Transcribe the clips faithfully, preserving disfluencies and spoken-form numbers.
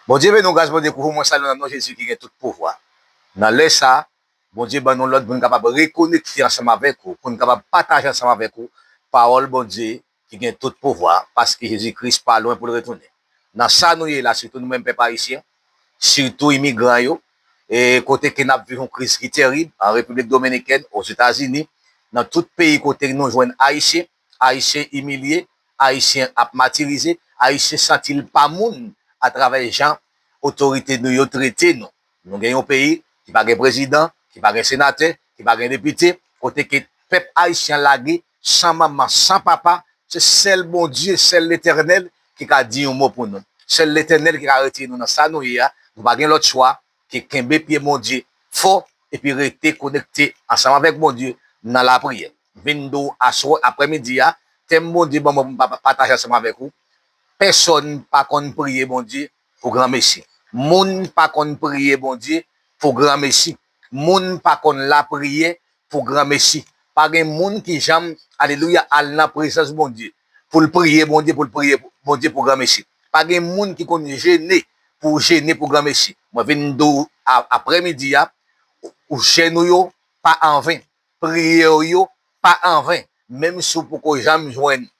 Bondye beni w, gras Bondye kouvri w, mwen salye w nan non Jezi ki gen tout pouvwa. Nan lè sa, Bondye ban nou lòd pou n kapab rekonekte ansanm avèk ou, pou n kapab pataje ansanm avèk ou pawòl Bondye ki gen tout pouvwa, paske Jezi Kris pa lwen pou l retounen. Nan sa nou ye la, sitou nou menm pèp ayisyen, sitou imigran yo, e kote ke n ap viv yon kriz ki tèrib, an Repiblik Dominikèn, Ozetazini, nan tout peyi kote nou jwenn Ayisyen, Ayisyen imilye, Ayisyen ap matirize, Ayisyen santi l pa moun atravè jan otorite nou yo trete nou. Nou gen yon peyi ki pa gen prezidan, ki pa gen senatè, ki pa gen depite, kote ke pèp ayisyen lage san manman, san papa, se sèl Bondye, sèl Letènèl ki ka di yon mo pou nou. Sèl Letènèl ki ka retire nou nan sa nou ye a. Nou pa gen lòt chwa ke kenbe pye Bondye fò epi rete konekte ansanm avèk Bondye nan lapriyè. Vin di w aswè, aprèmidi a, tèm Bondye ban mwen pou m pa-, pataje ansanm avèk ou. Pèsonn pa konn priye Bondye pou granmesi. Moun pa konn priye Bondye pou granmesi. Moun pa konn lapriyè pou granmesi. Pa gen moun ki janm, alelouya, al nan prezans Bondye pou l priye Bondye, pou l priye Bondye pou granmesi. Pa gen moun ki konn jene pou jene pou granmesi. Mwen vin di w a-, aprèmidi a, ou, jèn ou yo pa anven, priyè w yo pa anven, menm si w poko janm jwenn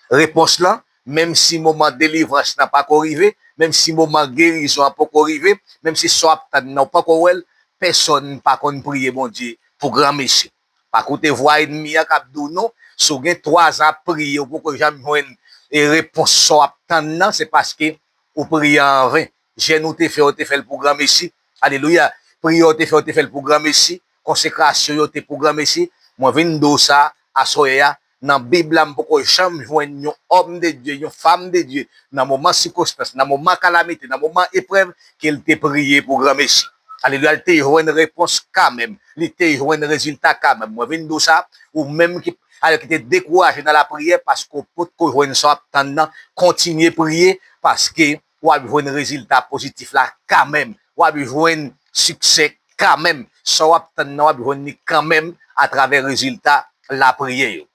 repons lan, menm si moman delivrans lan pako rive, menm si moman gerizon an poko rive, menm si sa w ap tann nan ou pako wè l, pèsonn pa konn priye Bondye pou granmesi. Pa koute vwa ènmi an k ap di w non, si w gen twa zan ap priye, ou poko janm jwenn, e, repons sa w ap tann nan, se paske ou priye anven. Jèn ou te fè, ou te fè l pou granmesi. Alelouya. Priyè ou te fè, ou te fè l pou granmesi. Konsekrasyon yo te pou granmesi. Mwen vin di w sa, aswè a, nan Bib la, m poko janm jwenn yon òm de Dye, yon fanm de Dye, nan moman sikonstans, nan moman kalamite, nan moman eprèv, ke l te priye pou granmesi. Alelouya, l te jwenn repons kanmenm. Li te jwenn rezilta kanmenm. Mwen vin di w sa, ou menm ki, alè ki te dekouraje nan lapriyè, paske w potko jwenn sa w ap tann nan, kontinye priye, paske w ap jwenn rezilta pozitif la kanmenm. W ap jwenn siksè kanmenm. Sa w ap tann nan, w ap jwenn li kanmenm atravè rezilta lapriyè yo.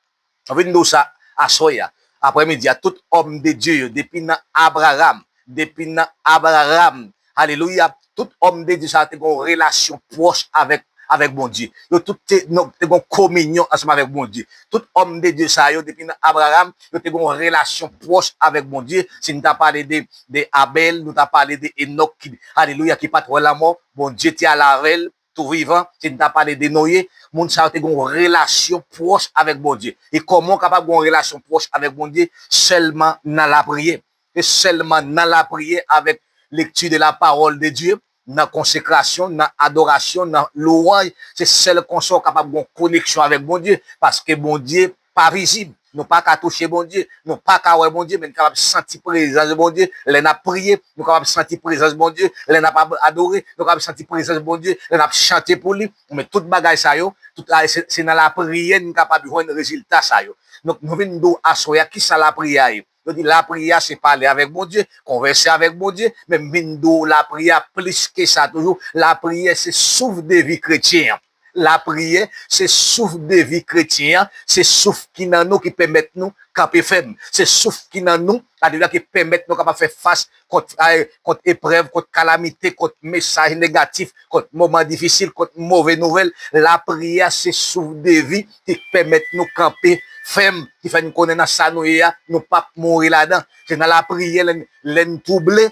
Mwen vin di w sa aswè a, aprèmidi a, tout òm de Dye yo, depi nan Abraram, depi nan Abraram, alelouya, tout òm de Dye sa yo te gen yon relasyon pwòch avèk, avèk Bondye. Yo tout te, non, te gen yon kominyon ansanm avèk Bondye. Tout òm de Dye sa yo, depi nan Abraram, yo te gen yon relasyon pwòch avèk Bondye. Si n ta pale de, de Abèl, nou ta pale de Enòk ki, alelouya, ki pa t wè lanmò, Bondye te al avè l, tou vivan, si n ta pale de Noye, moun sa yo te gen yon relasyon pwòch avèk Bondye. E kòman w kapab gen yon relasyon pwòch avèk Bondye? Sèlman nan lapriyè. E sèlman nan lapriyè, avèk lekti de la pawòl de Dye, nan konsekrasyon, nan adorasyon, nan lwanj, se sèl konsa w kapab gen yon koneksyon avèk Bondye, paske Bondye pa vizib. Nou pa ka touche Bondye, nou pa ka wè Bondye, men n kapab santi prezans Bondye lè n ap priye, nou kapab santi prezans Bondye lè n ap ab-, adore, nou kapab santi prezans Bondye lè n ap chante pou li. Men tout bagay sa yo, tout, a, se, se nan lapriyè n kapab jwenn rezilta sa yo. Donk, nou vin di w aswè a, kisa lapriyè a ye? Yo di lapriyè a se pale avèk Bondye, konvèse avèk Bondye, men m vin di w lapriyè a plis ke sa toujou. Lapriyè se souf de vi kretyen an. Lapriyè, se souf de vi kretyen an, se souf ki nan nou ki pèmèt nou kanpe fèm. Se souf ki nan nou, alelouya, ki pèmèt nou kapab fè fas kont, ay, kont eprèv, kont kalamite, kont mesaj negatif, kont moman difisil, kont move nouvèl. Lapriyè, se souf de vi ki pèmèt nou kanpe fèm, ki fè n konnen nan sa nou ye a, nou p ap mouri ladan. Se nan lapriyè, lè n, lè n twouble,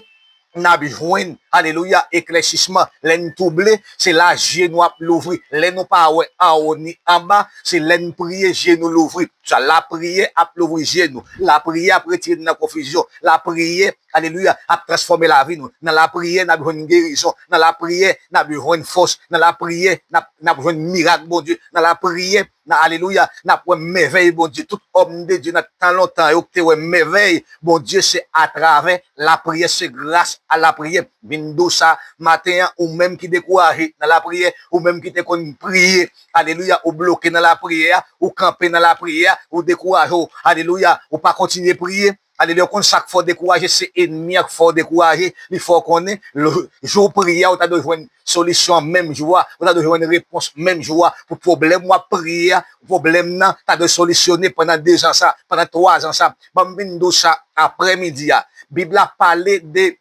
n ap jwenn, alelouya, eklèsisman. Lè n twouble, se la je nou ap louvri. Lè nou pa wè anwo ni anba, se lè n priye, je nou louvri. Sa, lapriyè ap louvri je nou. Lapriyè ap retire n nan konfizyon. Lapriyè, alelouya, ap transfòme lavi nou. Nan lapriyè, n ap jwenn gerizon. Nan lapriyè, n ap jwenn fòs. Nan lapriyè, n ap, n ap jwenn mirak Bondye. Nan lapriyè, nan, alelouya, n ap wè mèvèy Bondye. Tout òm de Dye nan tan lontan yo ki te wè mèvèy Bondye, se atravè lapriyè, se gras a lapriyè. Vin di w sa maten an, ou menm ki dekouraje nan lapriyè, ou menm ki te konn priye, alelouya, ou bloke nan lapriyè a, ou kanpe nan lapriyè a, ou dekouraje w, alelouya, ou pa kontinye priye. Alelouya, ou konn sa k fè w dekouraje, se ènmi an k fè w dekouraje, li fè w konnen, jou w priye a, ou ta dwe jwenn solisyon an menm jou a, ou ta dwe jwenn repons menm jou a pou pwoblèm w ap priye a, pwoblèm nan ta dwe solisyone pandan dezan sa, pandan twazan sa. Ban m vin di w sa aprèmidi a. Bib la pale de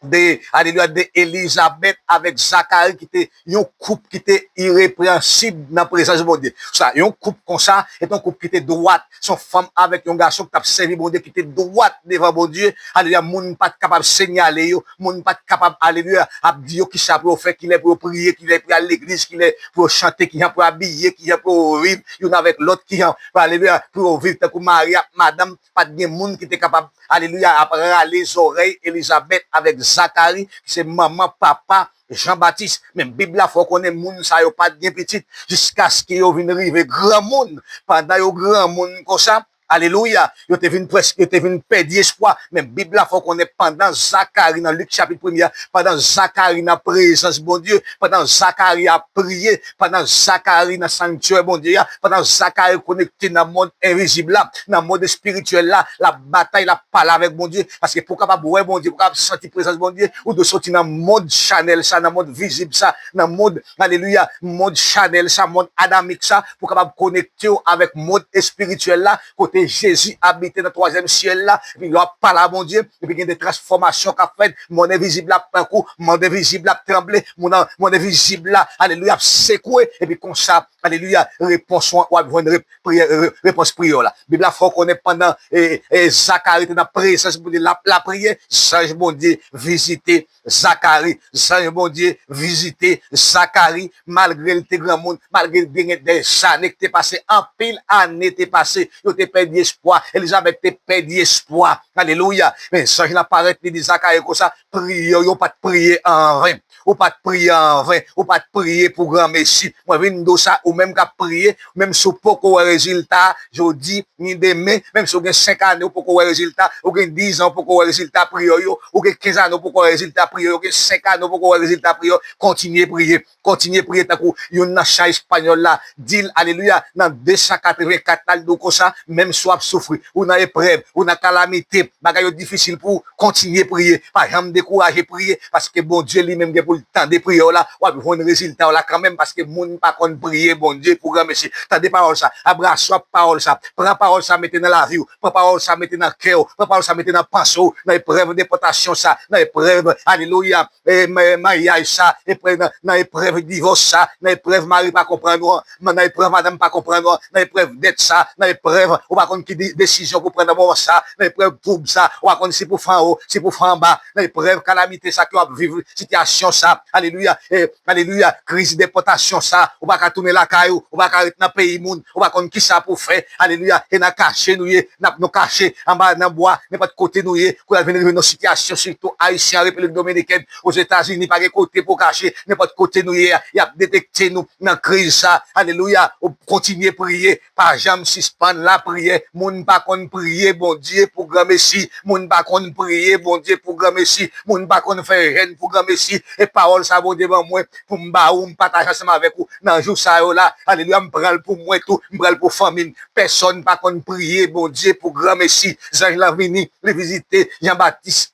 de, alelouya, de Elizabèt avèk Zakari, ki te yon koup ki te irepransib nan prezans Bondye. Sa, yon koup konsa, se te yon koup ki te dwat, se yon fanm avèk yon gason ki t ap sèvi Bondye, ki te dwat devan Bondye. Alelouya, moun pa t kapab sinyale yo, moun pa t kapab, alelouya, ap di yo kisa pou yo fè, kilè pou yo priye, kilè pou yo al legliz, kilè pou yo chante, kijan pou yo abiye, kijan pou yo viv youn avèk lòt, kijan, alelouya, pou yo viv tankou mari ak madanm. Pa t gen moun ki te kapab, alelouya, ap rale zòrèy Elizabèt avèk Zakari, ki se manman papa Jan Batis. Men Bib la fè w konnen moun sa yo pa t gen pitit jiskaske yo vin rive granmoun. Pandan yo granmoun konsa, alelouya, yo te vin prèske, yo te vin pèdi espwa. Men Bib la fè w konnen pandan Zakari, nan Lik chapit premye a, pandan Zakari nan prezans Bondye, pandan Zakari ap priye, pandan Zakari nan sanktyè Bondye a, pandan Zakari konekte nan mond envizib la, nan mond espirityèl la, l ap batay, l ap pale avèk Bondye, paske pou w kapab wè Bondye, pou w kapab santi prezans Bondye, ou dwe soti nan mond chanèl sa, nan mond vizib sa, nan mond, alelouya, mond chanèl sa, mond adamik sa, pou w kapab konekte w avèk mond espirityèl la, kote Jezi abite nan twazyèm syèl la, epi lè w ap pale a Bondye, epi gen de transfòmasyon k ap fèt, mond envizib la ap pran kou, mond envizib la ap tranble, mond, mond envizib la, alelouya, ap sekwe, epi konsa, alelouya, repons w, w ap jwenn rep-, priyè, re-, repons priyè w la. Bib la fè w konnen pandan, e, e, Zakari te nan prezans Bondye, l ap lapriyè, zanj Bondye vizite Zakari, zanj Bondye vizite Zakari, malgre l te granmoun, malgre l te gen dèzane ki te pase, anpil ane te pase, yo te pèdi espwa, Elizabèt te pèdi espwa. Alelouya! Men zanj lan parèt, li di Zakari konsa, priyè w yo pa t priye anven. Ou pa t priye anven, ou pa t priye pou granmesi. Mwen vin di w sa, ou menm k ap priye, menm si w poko wè rezilta, jodi, ni demen, menm si w gen senk ane, ou poko wè rezilta, ou gen diz an, ou poko wè rezilta priyè w yo, ou gen kenz ane, ou poko wè rezilta priyè w yo, ou gen senk ane, ou poko wè rezilta priyè w yo, kontinye priye, kontinye priye tankou youn nan chan espanyòl la, di l, alelouya, nan de san katrevenkat la, l di w konsa, menm si w ap soufri, ou nan eprèv, ou nan kalamite, bagay yo difisil pou ou, kontinye priye. Pa janm dekouraje priye, paske Bondye li menm gen pou l tande priyè w la. W ap jwenn rezilta w la kanmenm, paske moun pa konn priye Bondye pou granmesi. Tande pawòl sa, abrase w ak pawòl sa, pran pawòl sa mete nan lavi w, pran pawòl sa mete nan kè w, pran pawòl sa mete nan panse w, nan eprèv depòtasyon sa, nan eprèv, alelouya, e, ma-, maryaj sa, eprèv nan, nan eprèv divòs sa, nan eprèv mari pa konprann ou an, nan eprèv madanm pa konprann ou an, nan eprèv dèt sa, nan eprèv ou pa konn ki de-, desizyon pou pran nan moman sa, nan eprèv twoub sa, ou pa konn si pou fè anwo, si pou fè anba, nan eprèv kalamite sa ke w ap viv, sitiyasyon sa, alelouya, e, alelouya, kriz depòtasyon sa, ou pa ka tounen lakay ou, ou pa ka ret nan peyi moun, ou pa konn kisa pou fè, alelouya, e nan kache nou ye, n ap nou kache anba nan bwa, nenpòt kote nou ye, kounye a vin rive nan sitiyasyon, sitou Ayisyen an Repiblik Dominikèn, Ozetazini, pa gen kote pou kache, nenpòt kote nou ye a, y ap detekte nou nan kriz sa. Alelouya, ou kontinye priye, pa janm sispann lapriyè. Moun pa konn priye Bondye pou granmesi, moun pa konn priye Bondye pou granmesi, moun pa konn fè jèn pou granmesi. E pawòl sa Bondye ban mwen pou m ba ou, m pataje ansanm avèk ou nan jou sa yo la. Alelouya, m pran l pou mwen tou, m pran l pou fanmi m. Pèsòn pa konn priye Bondye pou granmesi. Zanj lan vini, li vizite Jan Batis,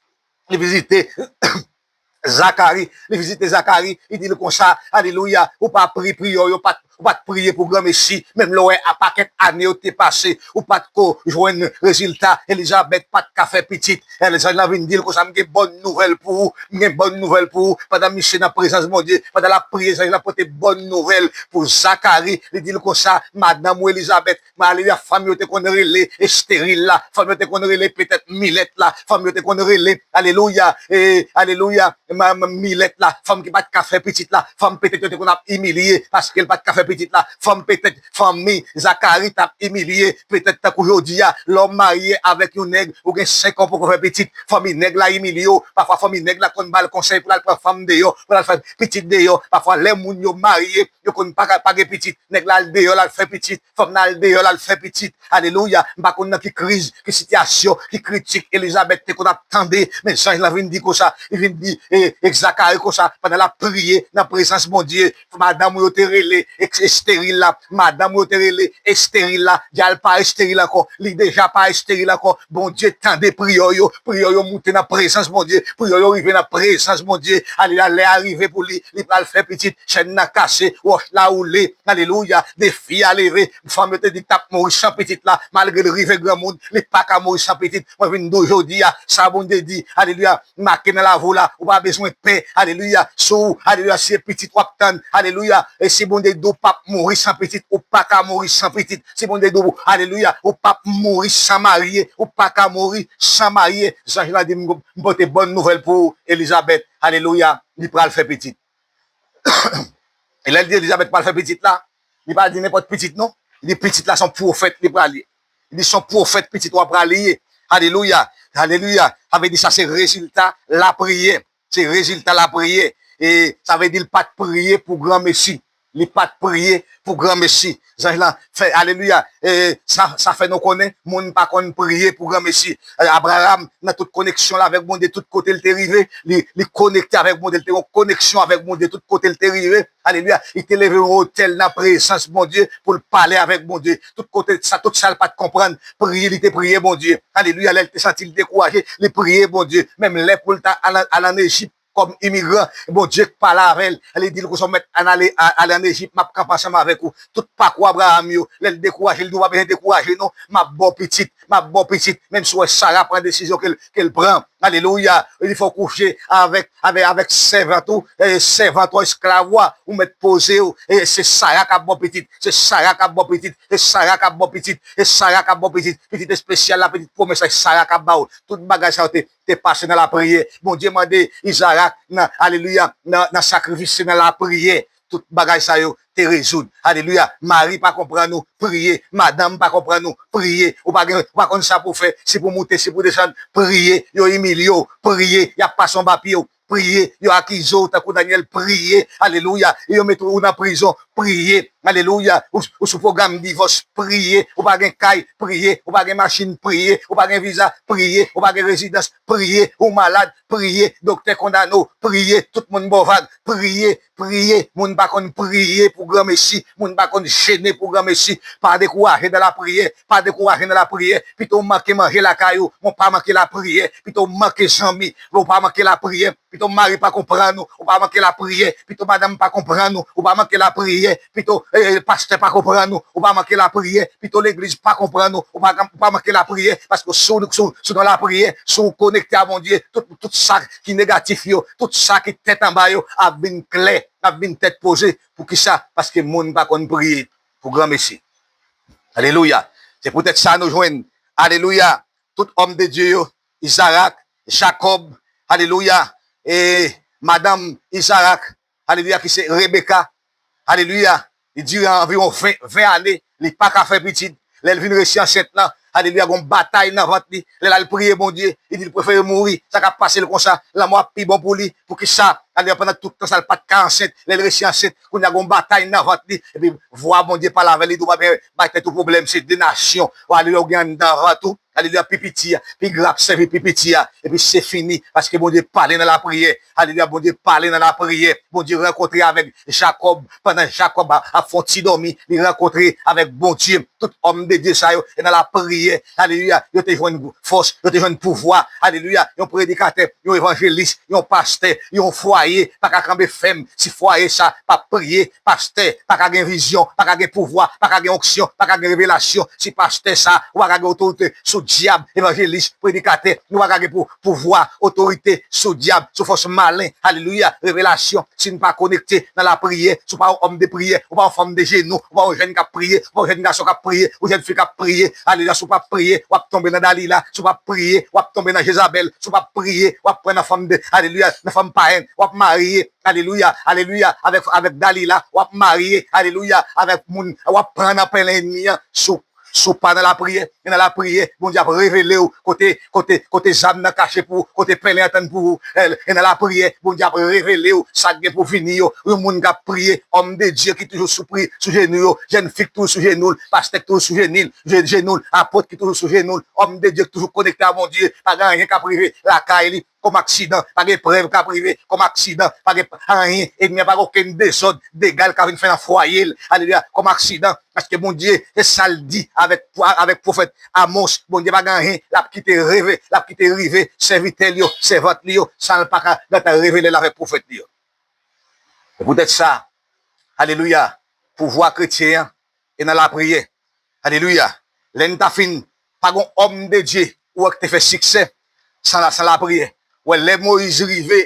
li vizite Zakari, li vizite Zakari, li di l konsa, alelouya, ou pa pri-, priyè w yo pa t, ou pa t priye pou granmesi, menm lè w wè a pakèt ane yo te pase, ou pa t ko jwenn rezilta, Elizabèt pa t ka fè pitit. E zanj lan vin di l konsa, m gen bòn nouvèl pou ou, m gen bòn nouvèl pou ou. Pandan misye nan prezans Bondye, pandan l ap priye, zanj lan pote bòn nouvèl pou Zakari, li di l konsa, madanm ou Elizabèt, men alelouya, fanm yo te konn rele esteril la, fanm yo te konn rele petèt milèt la, fanm yo te konn rele, alelouya, e, alelouya, ma-, ma-, milèt la, fanm ki pa t ka fè pitit la, fanm petèt yo te konn ap imilye paske l pa t ka fè pitit la, fanm petèt, fanmi Zakari t ap imilye, petèt tankou jodi a, lè w marye avèk yon nèg, ou gen senk an ou poko fè pitit, fanmi nèg la imilye w, pafwa fanmi nèg la konn ba l konsèy pou l al pran fanm deyò, pou l al fè pitit deyò, pafwa lè moun yo marye, yo konn pa ka, pa gen pitit, nèg la al deyò, l al fè pitit, fanm nan al deyò, l al fè pitit. Alelouya. M pa konn nan ki kriz, ki sitiyasyon, ki kritik Elizabèt te konn ap tande, men zanj lan vin di konsa, li vin di, e, e Zakari konsa, pandan l ap priye nan prezans Bondye, madanm ou yo te rele, e esteril la, madanm yo te rele esteril la, di al pa esteril ankò, li deja pa esteril ankò. Bondye tande priyè yo, priyè yo moute nan prezans Bondye, priyè yo rive nan prezans Bondye. Alelouya, lè a rive pou li, li pral fè pitit, chèn nan kase, wòch la woule, alelouya, defi a leve. Fanm yo te di k t ap mouri san pitit la, malgre l rive granmoun, li pa ka mouri san pitit. Mwen vin di w jodi a, sa Bondye di, alelouya, make nan lavi w la, ou pa bezwen pè, alelouya, sou, alelouya, se pitit w ap tann, alelouya, e si Bondye di w p ap mouri san pitit, ou pa ka mouri san pitit, si Bondye di w, alelouya, ou p ap mouri san marye, ou pa ka mouri san marye, zanj la di m, m pote bòn nouvèl pou ou, Elizabèt, alelouya, li pral fè pitit. E lè l di Elizabèt pral fè pitit la, li pa di nenpòt pitit non. Li di pitit la se yon pwofèt li pral ye. Li di se yon pwofèt pitit w a pral ye. Alelouya. Alelouya. Sa vle di sa se rezilta lapriyè. Se rezilta lapriyè. E sa vle di l pa t priye pou granmesi. Li pa t priye pou granmesi. Zanj lan fè, alelouya. E sa, sa fè nou konnen moun pa konn priye pou granmesi. E Abraram, nan tout koneksyon l avèk Bondye, tout kote l te rive, li, li konekte avèk Bondye, li te gen yon koneksyon avèk Bondye, tout kote l te rive. Alelouya. Li te leve yon otèl nan prezans Bondye pou l pale avèk Bondye. Tout kote, sa, tout sa l pa t konprann, priye, li te priye Bondye. Alelouya. Lè l te santi l dekouraje, li priye Bondye. Menm lè pou l ta al, al ann Ejip kòm imigran, Bondye k pale avè l. Li di l konsa, mèt, ann ale, a-, ale ann Ejip, m ap kanpe ansanm avèk ou. Tout pakou Abraram yo, lè l dekouraje, l di w pa bezwen dekouraje non, m ap ba w pitit, m ap ba w pitit. Menm si w wè Sara pran desizyon ke l, ke l pran, alelouya, li fè w kouche avèk, avèk, avèk sèvant ou, e, sèvant ou, esklav ou a, ou mèt poze w, e se Sara k ap ba w pitit, se Sara k ap ba w pitit, se Sara k ap ba w pitit, se Sara k ap ba w pitit, pitit espesyal la, pitit pwomès la, se Sara k ap ba w. Tout bagay sa yo te, te pase nan lapriyè. Bondye mande Izarak nan, alelouya, nan, nan sakrifis, se nan lapriyè. Tout bagay sa yo te rezoud. Alelouya. Mari pa konprann ou, priye. Madanm pa konprann ou, priye. Ou pa gen, ou pa konn sa pou fè, si pou moute, si pou desann, priye. Yo imilye w, priye. Y ap pase anba pye w, priye. Yo akize w tankou Danyèl, priye. Alelouya. Yo mete w nan prizon, priye. Alelouya. Ou, ou sou pwogram divòs, priye. Ou pa gen kay, priye. Ou pa gen machin, priye. Ou pa gen viza, priye. Ou pa gen rezidans, priye. Ou malad, priye. Doktè kondane w, priye. Tout moun ba w vag, priye. Priye, moun pa konn priye pou granmesi, moun pa konn jene pou granmesi. Pa dekouraje nan lapriyè, pa dekouraje nan lapriyè. Pito w manke manje lakay ou, men w pa manke lapriyè. Pito w manke zanmi, men w pa manke lapriyè. Pito mari pa konprann ou, ou pa manke lapriyè. Pito madanm pa konprann ou, ou pa manke lapriyè. Pito, eh, pastè pa konprann ou, ou pa manke lapriyè. Pito legliz pa konprann ou, ou pa, ou pa manke lapriyè. Paske si w, si w, si w nan lapriyè, si w konekte a Bondye, tout, tout sa ki negatif yo, tout sa ki tèt anba yo ap vin klè, ap vin tèt poze. Poukisa? Paske moun pa konn priye pou granmesi. Alelouya. Se poutèt sa nou jwenn, alelouya, tout òm de Dye yo, Izarak, Jakòb, alelouya, e madanm Izarak, alelouya, ki se Rebeka, alelouya, li dire anviwon ven, ven ane, li pa ka fè pitit. Lè l vin resi ansent lan, alelouya, gon batay nan vant li. Lè l al priye Bondye, li di l prefere mouri. Sa k ap pase l konsa, lanmò ap pi bon pou li. Poukisa? Alelouya, pandan tout tan sa l pa t ka ansent. Lè l resi ansent, kounye a gon batay nan vant li. Epi vwa Bondye pale avè l, li di w pa bezwen bay tèt ou pwoblèm, se de nasyon. Alelouya, ou gen anndan vant ou. Alelouya, pi piti a, pi gran ap sèvi pi piti a. Epi se fini, paske Bondye pale nan lapriyè. Alelouya, Bondye pale nan lapriyè. Bondye rankontre avèk Jakòb, pandan Jakòb a-, ap fè yon ti dòmi, li rankontre avèk Bondye. Tout òm de Dye sa yo, e nan lapriyè. Alelouya, yo te jwenn fòs, yo te jwenn pouvwa. Alelouya, yon predikatè, yon evanjelis, yon pastè, yon fwaye pa ka kanpe fèm si fwaye sa pa priye. Pastè pa ka gen vizyon, pa ka gen pouvwa, pa ka gen onksyon, pa ka gen revelasyon. Si pastè sa, ou pa ka gen otorite sou dyab, evanjelis, predikatè, nou pa ka gen pou, pouvwa, otorite sou dyab, sou fòs malen. Alelouya, revelasyon. Si n pa konekte nan lapriyè, si w pa yon òm de priyè, ou pa yon fanm de jenou, ou pa yon jèn k ap priye, ou pa yon jèn gason k ap priye, yon jèn fi k ap priye, alelouya, si w pa priye, w ap tonbe nan Dalila, si w pa priye, w ap tonbe nan Jezabèl, si w pa priye, w ap pran nan fanm de, alelouya, nan fanm payèn, w ap marye, alelouya, alelouya, avèk, avèk Dalila, w ap marye, alelouya, avèk moun, w ap pran nan pèlen ènmi an, si w, si w pa nan lapriyè, e nan lapriyè, Bondye ap revele w kote, kote, kote zam nan kache pou ou, kote pèlen an tann pou ou, e, e nan lapriyè, Bondye ap revele w sa k gen pou vini yo, yon moun k ap priye, òm de Dye ki toujou sou pri, sou jenou yo, jèn fi k toujou sou jenou l, pastè k toujou sou jenou l, je-, jenou l, apot ki toujou sou jenou l, òm de Dye k toujou konekte a Bondye, pa gen anyen k ap rive lakay li, kòm aksidan, pa gen eprèv k ap rive kòm aksidan, pa gen anyen, ènmi an pa gen okenn dezòd, dega l ka vin fè nan fwaye l, alelouya, kòm aksidan, paske Bondye, se sa l di avèk, avèk pwofèt Amos, Bondye pa gen anyen l ap kite reve, l ap kite rive sèvitè l yo, sèvant li yo, san l pa ka gentan revele l avèk pwofèt li yo. Se poutèt sa, alelouya, pouvwa kretyen an e nan lapriyè. Alelouya. Lè n ta fin, pa gen òm de Dye ou wè ki te fè siksè san la, san lapriyè. Wè, lè Moyiz rive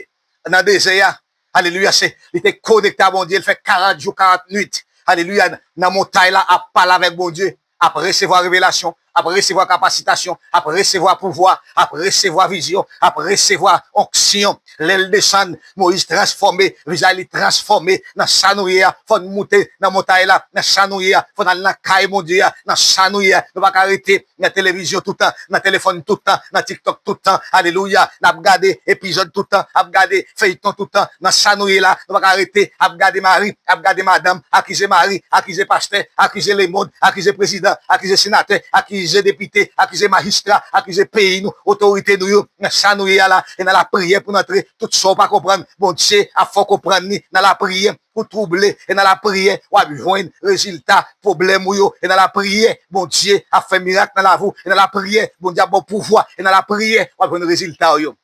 nan dezè a, alelouya, se, li te konekte a Bondye, li fè karant jou, karant nwit, alelouya, nan montay la, ap pale avèk Bondye, ap resevwa revelasyon, ap resevwa kapasitasyon, ap resevwa pouvwa, ap resevwa vizyon, ap resevwa onksyon. Lè l desann, Moyiz transfòme, vizaj li transfòme nan sa nou ye a. Fò n moute nan montay la nan sa nou ye a. Fò n al nan kay Bondye a nan sa nou ye a. Nou pa ka rete nan televizyon toutan, nan telefòn toutan, nan TikTok toutan. Alelouya. N ap gade epizòd toutan, ap gade feyton toutan nan sa nou ye la. Nou pa ka rete ap gade mari, ap gade madanm, akize mari, akize pastè, akize lemonn, akize prezidan, akize senatè, akize depite, akize majistra, akize peyi nou, otorite nou yo, nan sa nou ye a la, e nan lapriyè pou n antre, tout sa w pa konprann, Bondye ap fè w konprann li nan lapriyè, ou twouble, e nan lapriyè, w ap jwenn rezilta pwoblèm ou yo, e nan lapriyè, Bondye ap fè mirak nan lavi w, e nan lapriyè, Bondye ap ba w pouvwa, e nan lapriyè, w ap jwenn rezilta w yo.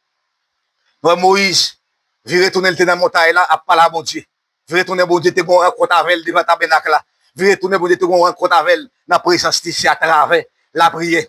Nou wè Moyiz vire tounen, li te nan montay la, ap pale a Bondye. Vire tounen, Bondye te gon rankont avè l devan tabènak la. Vire tounen, Bondye te gon rankont avè l nan prezans li, se atravè lapriyè.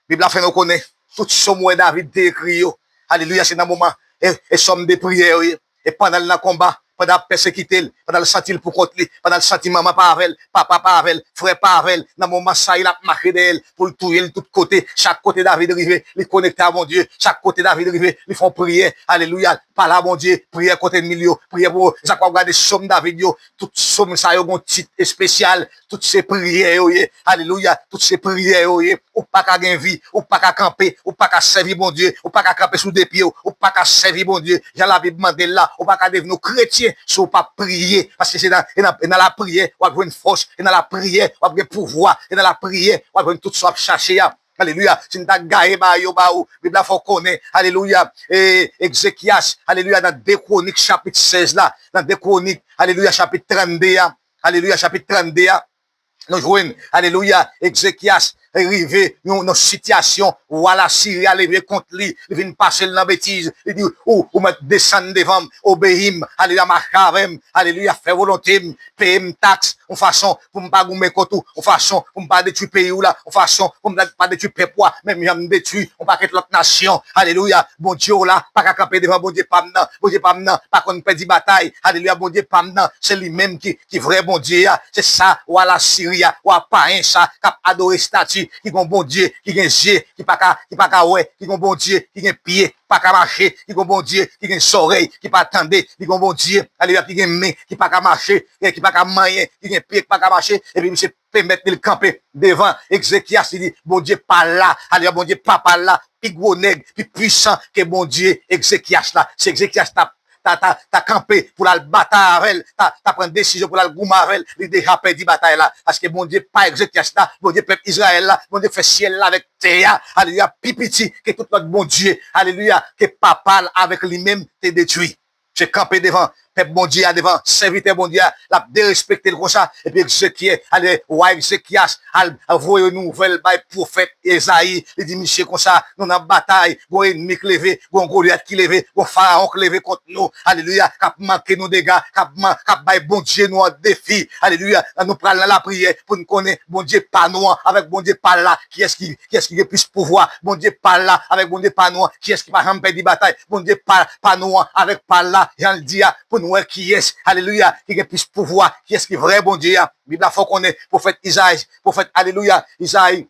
Bib la fè nou konnen, tout sòm ou wè David te ekri yo, alelouya, se nan moman e, e sòm de priyè yo ye. E pandan l nan konba, pandan y ap pèsekite l, pandan l santi l poukont li, pandan l santi manman pa avè l, papa pa avè l, frè pa avè l, nan moman sa yo, l ap mache dèyè l pou l touye l tout kote. Chak kote David rive, li konekte a Bondye. Chak kote David rive, li fè yon priyè. Alelouya. Pale a Bondye, priyè kont ènmi l yo, priyè pou, sa k w ap gade sòm David yo, tout sòm sa yo gon tit espesyal, tout se priyè yo ye. Alelouya, tout se priyè yo ye. Ou pa ka gen vi, ou pa ka kanpe, ou pa ka sèvi Bondye, ou pa ka kanpe sou de pye w, ou pa ka sèvi Bondye jan Labib mande l la. Ou pa ka devni yon kretyen si w p ap priye, paske se nan, e nan, e nan lapriyè w ap jwenn fòs, e nan lapriyè w ap gen pouvwa, e nan lapriyè w ap jwenn tout sa w ap chache a. Alelouya. Si n ta gaye bagay yo ba ou, Bib la fè w konnen, alelouya, e, Egzekyas, alelouya, nan de Kwonik chapit sèz la, nan de Kwonik, alelouya, chapit trannde a, alelouya, chapit trannde a, nou jwenn, alelouya, Egzekyas rive yon, yon sitiyasyon, wa Lasiri a leve kont li, li vin pase l nan betiz, li di, ou, ou mèt desann devan m, obeyi m, alelouya, mache avè m, alelouya, fè volonte m, peye m taks, yon fason pou m pa goumen kont ou, yon fason pou m pa detwi peyi w la, yon fason pou m pa detwi pèp ou a, menm jan m detwi yon pakèt lòt nasyon. Alelouya, Bondye w la pa ka kanpe devan Bondye pa m nan. Bondye pa m nan pa konn pèdi batay. Alelouya, Bondye pa m nan, se li menm ki, ki vrè Bondye a. Se sa, wa Lasiri a, wa payen sa, k ap adore estati, ki gon Bondye, ki gen zye, ki pa ka, ki pa ka wè, ki gon Bondye, ki gen pye, pa ka mache, ki gon Bondye, ki gen zòrèy, ki pa tande, ki gon Bondye, alelouya, ki gen men, ki pa ka mache, e ki pa ka manyen, ki gen pye, ki pa ka mache, epi misye pèmèt li kanpe devan Egzekyas, li di, Bondye pa l la, alelouya, Bondye papa l la, pi gwo nèg, pi pwisan ke Bondye Egzekyas la. Si Egzekyas ta, ta, ta, ta kanpe pou l al batay avè l, ta, ta pran desizyon pou l al goumen avè l, li deja pèdi batay la. Paske Bondye pa Egzekyas la, Bondye pèp Izrayèl la, Bondye fè syèl la avèk tè a, alelouya, pi piti ke tout lòt bondye, alelouya, ke papa l avèk li menm te detwi. Se kanpe devan pèp Bondye a, devan sèvitè Bondye a, l ap derespekte l konsa. Epi Egzekyè, ale, wa Egzekyas al voye nouvèl bay pwofèt Ezayi. Li di misye konsa, nou nan batay, gon ènmi k leve, gon Golyat ki leve, gon Farawon k leve kont nou. Alelouya, k ap manke nou dega, k ap man-, k ap bay Bondye nou an defi. Alelouya, nou pral nan lapriyè pou n konnen Bondye pa nou an avèk Bondye pa l la, kiyès ki, kiyès ki gen plis pouvwa? Bondye pa l la avèk Bondye pa nou an, kiyès ki pa janm pèdi batay? Bondye pa, pa nou an avèk pa l la, jan l di a, pou n wè kiyès, alelouya, ki gen plis pouvwa, kiyès ki vrè Bondye a. Bib la fè w konnen pwofèt Izayi, pwofèt, alelouya, Izayi,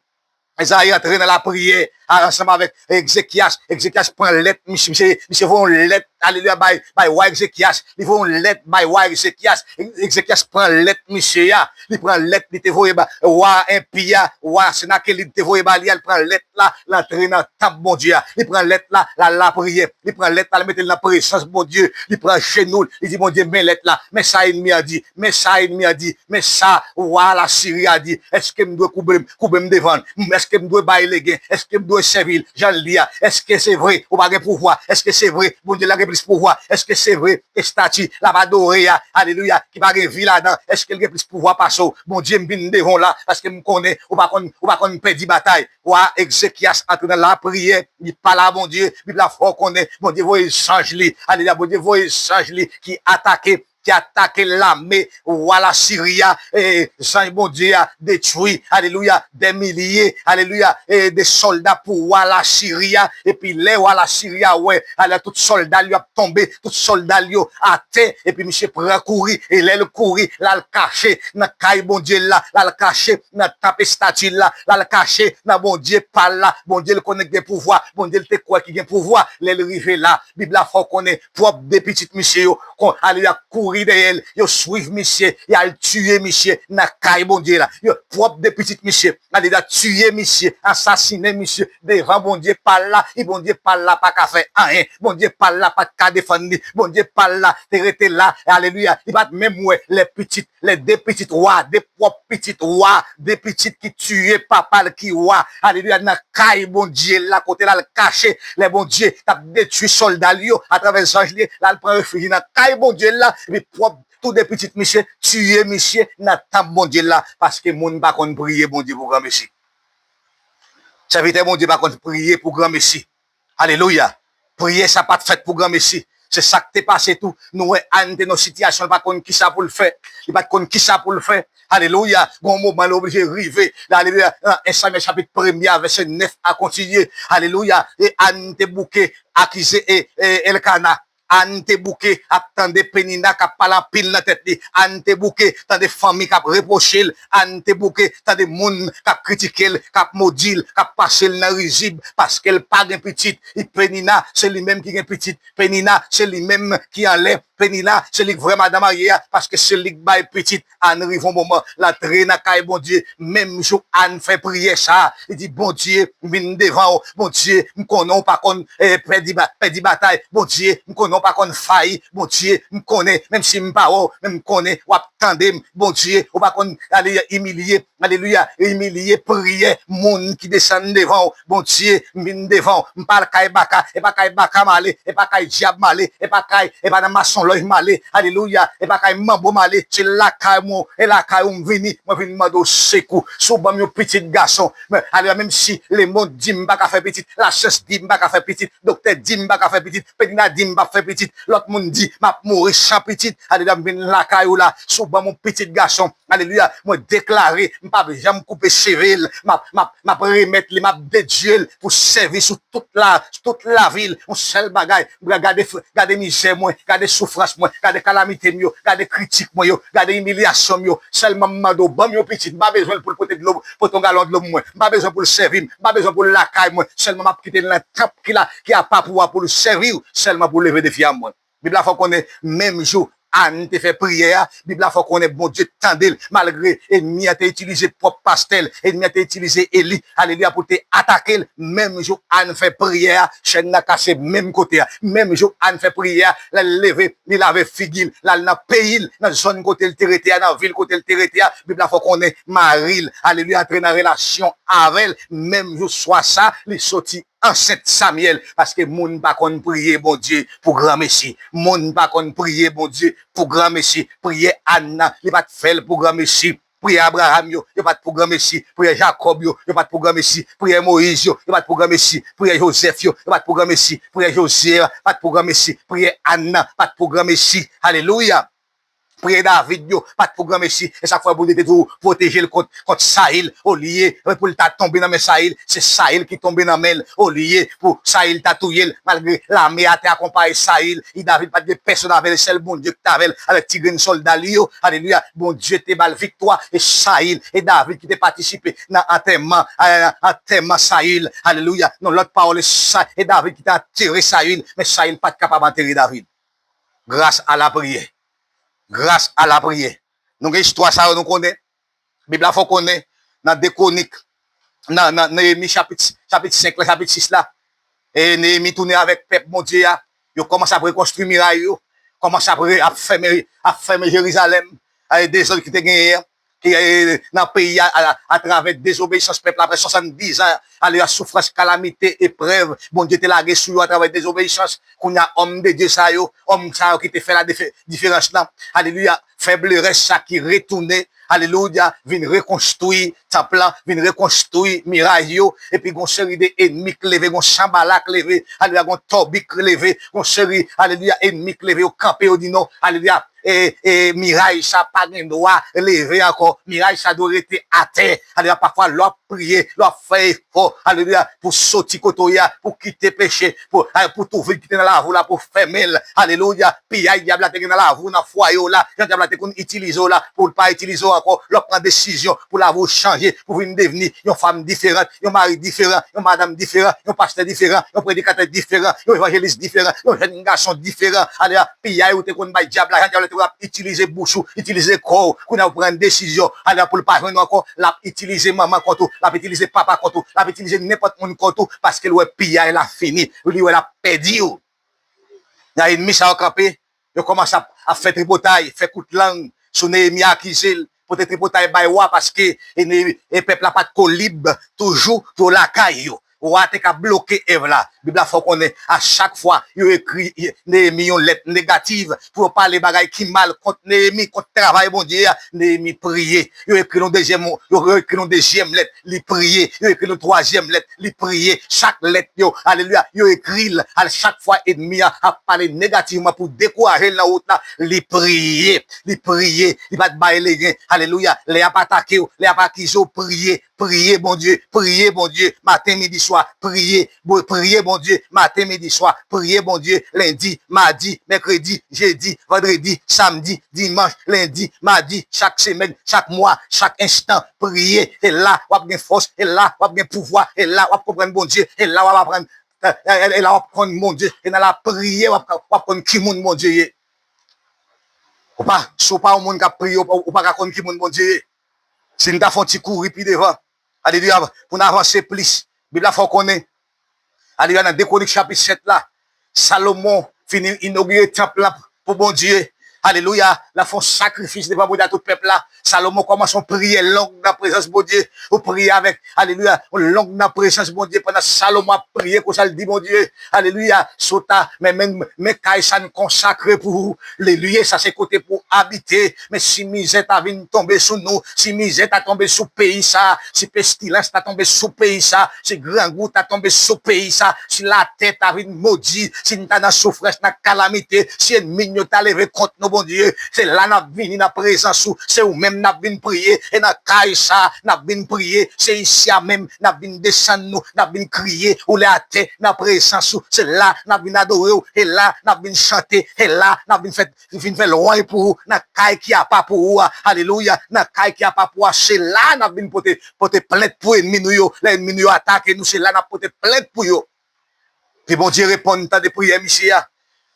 Izayi antre nan lapriyè a, ansanm avèk Egzekyas. Egzekyas pran lèt, misye, misye, misye voye yon lèt alelouya, bay, bay wa Egzekyas. Li voye yon lèt bay wa Egzekyas. Egzekyas pran lèt misye a. Li pran lèt li te voye ba wa enpi a, wa Senakelib te voye ba li a. Li pran lèt la, l antre nan tanp Bondye a. Li pran lèt la, l al lapriyè. Li pran lèt la, l mete l nan prezans Bondye. Li pran jenou l, li di Bondye, men lèt la, men sa ènmi an di, men sa ènmi an di, men sa wa Lasiri a di. Èske m dwe koube m, koube m devan l? Èske m dwe bay legen? Èske m dwe sèvi l jan l di a? Èske se vre ou pa gen pouvwa? Èske se vre Bondye la gen plis pouvwa? Èske se vre estati l ap adore a, alelouya, ki pa gen vi ladan, èske l gen plis pouvwa pase w? Bondye, m vin devan w la, paske m konnen ou pa konn, ou pa konn pèdi batay. Wa Egzekyas antre nan lapriyè, li pale a Bondye. Bib la fè w konnen Bondye voye zanj li, alelouya, Bondye voye zanj li ki atake, ki atake lame wa Lasiri a. E, zanj Bondye a detwi, alelouya, dè milye, alelouya, e, de sòlda pou wa Lasiri a. Epi lè wa Lasiri a wè, alelouya, tout sòlda l yo ap tonbe, tout sòlda l yo atè, epi misye pran kouri, e lè l kouri, l al kache nan kay Bondye l la, l al kache nan tanp estati l la, l al kache nan Bondye pa l la, Bondye l konnen ki gen pouvwa, Bondye l te kwè ki gen pouvwa. Lè l rive la, Bib la fè w konnen pwòp de pitit misye yo, kon, alelouya, kouri dèyè l, yo swiv misye, y al tiye misye nan kay Bondye la. Yo, pwòp de pitit misye, alelouya, tiye misye, asasinen misye devan Bondye pa l la, e Bondye pa l la pa ka fè anyen. Bondye pa l la pa t ka defann li. Bondye pa l la te rete la, alelouya, li pa t menm wè lè pitit, lè de pitit wa, de pwòp pitit wa, de pitit ki tiye papa l ki wa, alelouya, nan kay Bondye la, kote l al kache lè Bondye t ap detwi sòlda l yo atravè zanj li, l al pran refiji nan kay Bondye la, epi pwòp tou de pitit misye tiye misye nan tanp Bondye la, paske moun pa konn priye Bondye pou granmesi. Sèvitè Bondye pa konn priye pou granmesi. Alelouya. Priyè sa pa t fèt pou granmesi. Se sa k te pase tou. Nou wè Ann te nan sitiyasyon, li pa t konn kisa pou l fè. Li pa t konn kisa pou l fè. Alelouya. Gon moman l oblije rive. Alelouya. Nan en Samyèl chapit premye a vèsè nèf a kontinye. Alelouya. E Ann te bouke akize e, e Elkana. Ann te bouke ap tande Penina k ap pale anpil nan tèt li. Ann te bouke tande fanmi k ap repwoche l. Ann te bouke tande moun k ap kritike l, k ap modi l, k ap pase l nan rizib paske l pa gen pitit. E Penina, se li menm ki gen pitit. Penina, se li menm ki anlè. Penina, se li k vrè madan marye a paske se li k bay pitit. Ann rive yon moman, l antre nan kay Bondye. Menm jou Ann fè priyè sa a, li di, Bondye, m vin devan w. Bondye, m konnen w pa konn, eh, pèdi ba-, pèdi batay. Bondye, m konnen w pa konn fayi. Bondye, m konnen, menm si m pa wè w, men m konnen w ap tande m. Bondye, ou pa konn, alelouya, imilye, alelouya, imilye priyè moun ki desann devan w. Bondye, m vin devan w. M pa al kay baka, e pa kay baka m ale, e pa kay dyab m ale, e pa kay, e pa nan masonlòj m ale, alelouya, e pa kay manbo m ale, se lakay mwen, e lakay ou m vini, mwen vin mande w sekou. Si w ban m yon pitit gason, men, alelouya, menm si lemonn di m pa ka fè pitit, lasyans di m pa ka fè pitit, doktè di m pa ka fè pitit, Penina di m p ap fè pitit, lòt moun di m ap mouri san pitit, alelouya, m vin lakay ou la, si w ban m yon pitit gason, alelouya, mwen deklare, m p ap janm koupe cheve l, m ap, m ap, m ap remèt li, m ap dedye l pou sèvis ou tout la, tout lavi l. Yon sèl bagay, gade, gade mizè mwen, gade soufrans mwen, gade kalamite m yo, gade kritik mwen yo, gade imilyasyon m yo. Sèlman m mande w, ban m yon pitit, m pa bezwen l pou l pote dlo, pote yon galon dlo pou mwen, m pa bezwen pou l sèvi m, m pa bezwen pou l lakay mwen, sèlman m ap kite l nan tanp ki la, ki apa pou w a pou l sèvi w, sèlman pou leve defi a mwen. Bib la fè w konnen menm jou Ann te fè priyè a, Bib la fè w konnen Bondye tande l, malgre ènmi an te itilize pwòp pastè l, ènmi an te itilize Eli, alelouya, pou l te atake l. Menm jou Ann fè priyè a, chèn nan kase menm kote a. Menm jou Ann fè priyè a, lè l leve, li lave figi l, l al nan peyi l, nan zòn kote l te rete a, nan vil kote l te rete a. Bib la fè w konnen mari l, alelouya, antre nan relasyon avè l. Menm jou swa sa, li soti ansent Samyèl, paske moun pa konn priye Bondye pou granmesi. Moun pa konn priye Bondye pou granmesi. Priyè Ann nan, li pa t fè l pou granmesi. Priyè Abraram yo, yo pa t pou granmesi. Priyè Jakòb yo, yo pa t pou granmesi. Priyè Moyiz yo, yo pa t pou granmesi. Priyè Jozèf yo, yo pa t pou granmesi. Priyè Jozye pa t pou granmesi. Priyè Ann nan pa t pou granmesi. Alelouya. Priyè David yo pa t pou granmesi. E sa k fè Bondye te toujou pwoteje l kont, kont Sayil. Olye pou l ta tonbe nan men Sayil, se Sayil ki tonbe nan men l. Olye pou Sayil ta touye l, malgre lame a te akonpaye Sayil, e David pa t gen pèsonn avè l, sèl Bondye ki t avè l, avèk ti grenn sòlda li yo. Alelouya. Bondye te ba l viktwa, e Sayil, e David ki te patisipe nan antèman, antèman Sayil. Alelouya. Nan lòt pawòl, e Sa-, e David ki te antere Sayil, men Sayil pa t kapab antere David. Gras a lapriyè. Gras a lapriyè. Nou gen istwa sa yo, nou konnen. Bib la fè w konnen nan de Kwonik, nan, nan Neyemi chapit, chapit senk la, chapit sis la. E Neyemi tounen avèk pèp Bondye a. Yo kòmanse ap rekonstwi miray yo. Kòmanse ap, re, ap fèmen, ap fèmen Jerizalèm. E dezòd ki te genyen an, ki, e, nan peyi a, a, atravè dezobeyisans pèp la, apre swasanndiz an, alelouya, soufrans, kalamite, eprèv, Bondye te lage sou yo atravè dezobeyisans. Kounye a, òm de Dye sa yo, òm sa yo ki te fè la dife-, diferans lan, alelouya, fèb lerès sa ki retounen, alelouya, vin rekonstwi tanp lan, vin rekonstwi miray yo, epi gon seri de enmi k leve, gon Sanbala k leve, alelouya, gon Tòbi k leve, gon seri, alelouya, enmi k leve, yo kanpe, yo di non, alelouya, e, e, miray sa pa gen dwa leve ankò. Miray sa dwe rete atè. Alelouya, pafwa, lè w ap priye, lè w ap fè efò, alelouya, pou soti kote w ye a, pou kite peche, pou, a, pou twou vid ki te nan lavi w la, pou fèmen l. Alelouya, piyay dyab la te gen nan lavi w, nan fwaye w la, jan dyab la te konn itilize w la, pou l pa itilize w ankò. Lè w ap pran desizyon pou lavi w chanje, pou vin devni yon fanm diferan, yon mari diferan, yon madanm diferan, yon pastè diferan, yon predikatè diferan, yon evanjelis diferan, yon jèn gason diferan. Alelouya, piyay ou te konn bay dyab la, jan dyab la te konn ap itilize bouch ou, itilize kò w. Kounye a ou pran desizyon, alelouya, pou l pa jwenn ou ankò, l ap itilize manman kont ou, l ap itilize papa kont ou, l ap itilize nenpòt moun kont ou, paske l wè piyay la fini, li wè l ap pèdi w. Nan enmi sa yo kanpe, yo kòmanse ap, ap fè tripotay, fè kout lang sou Neyemi, akize l, pote tripotay bay wa, paske e, e pèp la pa t ko lib toujou pou yo lakay yo. Wa te ka bloke èv la. Bib la fè w konnen, a chak fwa yo ekri Neyemi yon lèt negatif pou yo pale bagay ki mal kont Neyemi, kont travay Bondye a, Neyemi priye. Yo ekri l yon dezyèm, yo ekri l yon dezyèm lèt, li priye. Yo ekri l yon twazyèm lèt, li priye. Chak lèt yo, alelouya, yo ekri l. A chak fwa enmi a ap pale negativman pou dekouraje l nan wout la, li priye, li priye, li pa t bay legen. Alelouya, lè y ap atake w, lè y ap akize w, priye, priye Bondye, priye Bondye, maten, midi, swa, priye, bo-, priye Bondye, maten, midi, swa, priye Bondye, lendi, madi, mèkredi, jedi, vandredi, samdi, dimanch, lendi, madi, chak semèn, chak mwa, chak enstan, priye. Se la w ap gen fòs, se la w ap gen pouvwa, se la w ap konprann Bondye, se la w ap aprann, e, e, e, se la w ap konn Bondye, se nan lapriyè w ap, w ap konn ki moun Bondye ye. Ou pa, si w pa yon moun k ap priye, ou pa, ou pa ka konn ki moun Bondye ye. Si n ta fè yon ti kouri pi devan, alelouya, pou n avanse plis, Bib la fè w konnen, alelouya, nan de Kwonik chapit sèt la, Salomon fin inogire tanp lan pou Bondye. Alelouya, l ap fè yon sakrifis devan Bondye a tout pèp la. Salomon kòmanse yon priyè long nan prezans Bondye. Ou priye avèk, alelouya, yon long nan prezans Bondye. Pandan Salomon ap priye, konsa l di Bondye, alelouya, sota, men, men, men kay sa n konsakre pou ou. Le lye sa se kote pou abite. Men si mizè ta vin tonbe sou nou, si mizè ta tonbe sou peyi sa, si pestilans ta tonbe sou peyi sa, si grangou ta tonbe sou peyi sa, si latè ta vin modi, si n ta nan soufrans, nan kalamite, si ènmi n yo ta leve kont nou, Bondye, se la n ap vini nan prezans ou, se ou menm n ap vin priye, e nan kay sa, n ap vin priye, se isi a menm, n ap vin desann nou, n ap vin kriye, ou lè atè, nan prezans ou, se la, n ap vin adore w, e la, n ap vin chante, e la, n ap vin fè, vin fè lwanj pou ou, nan kay ki apa pou ou a, alelouya, nan kay ki apa pou ou a, se la, n ap vin pote, pote plent pou ènmi nou yo, lè ènmi nou yo atake nou, se la, n ap pote plent pou yo. Epi Bondye reponn, tande priyè misye a.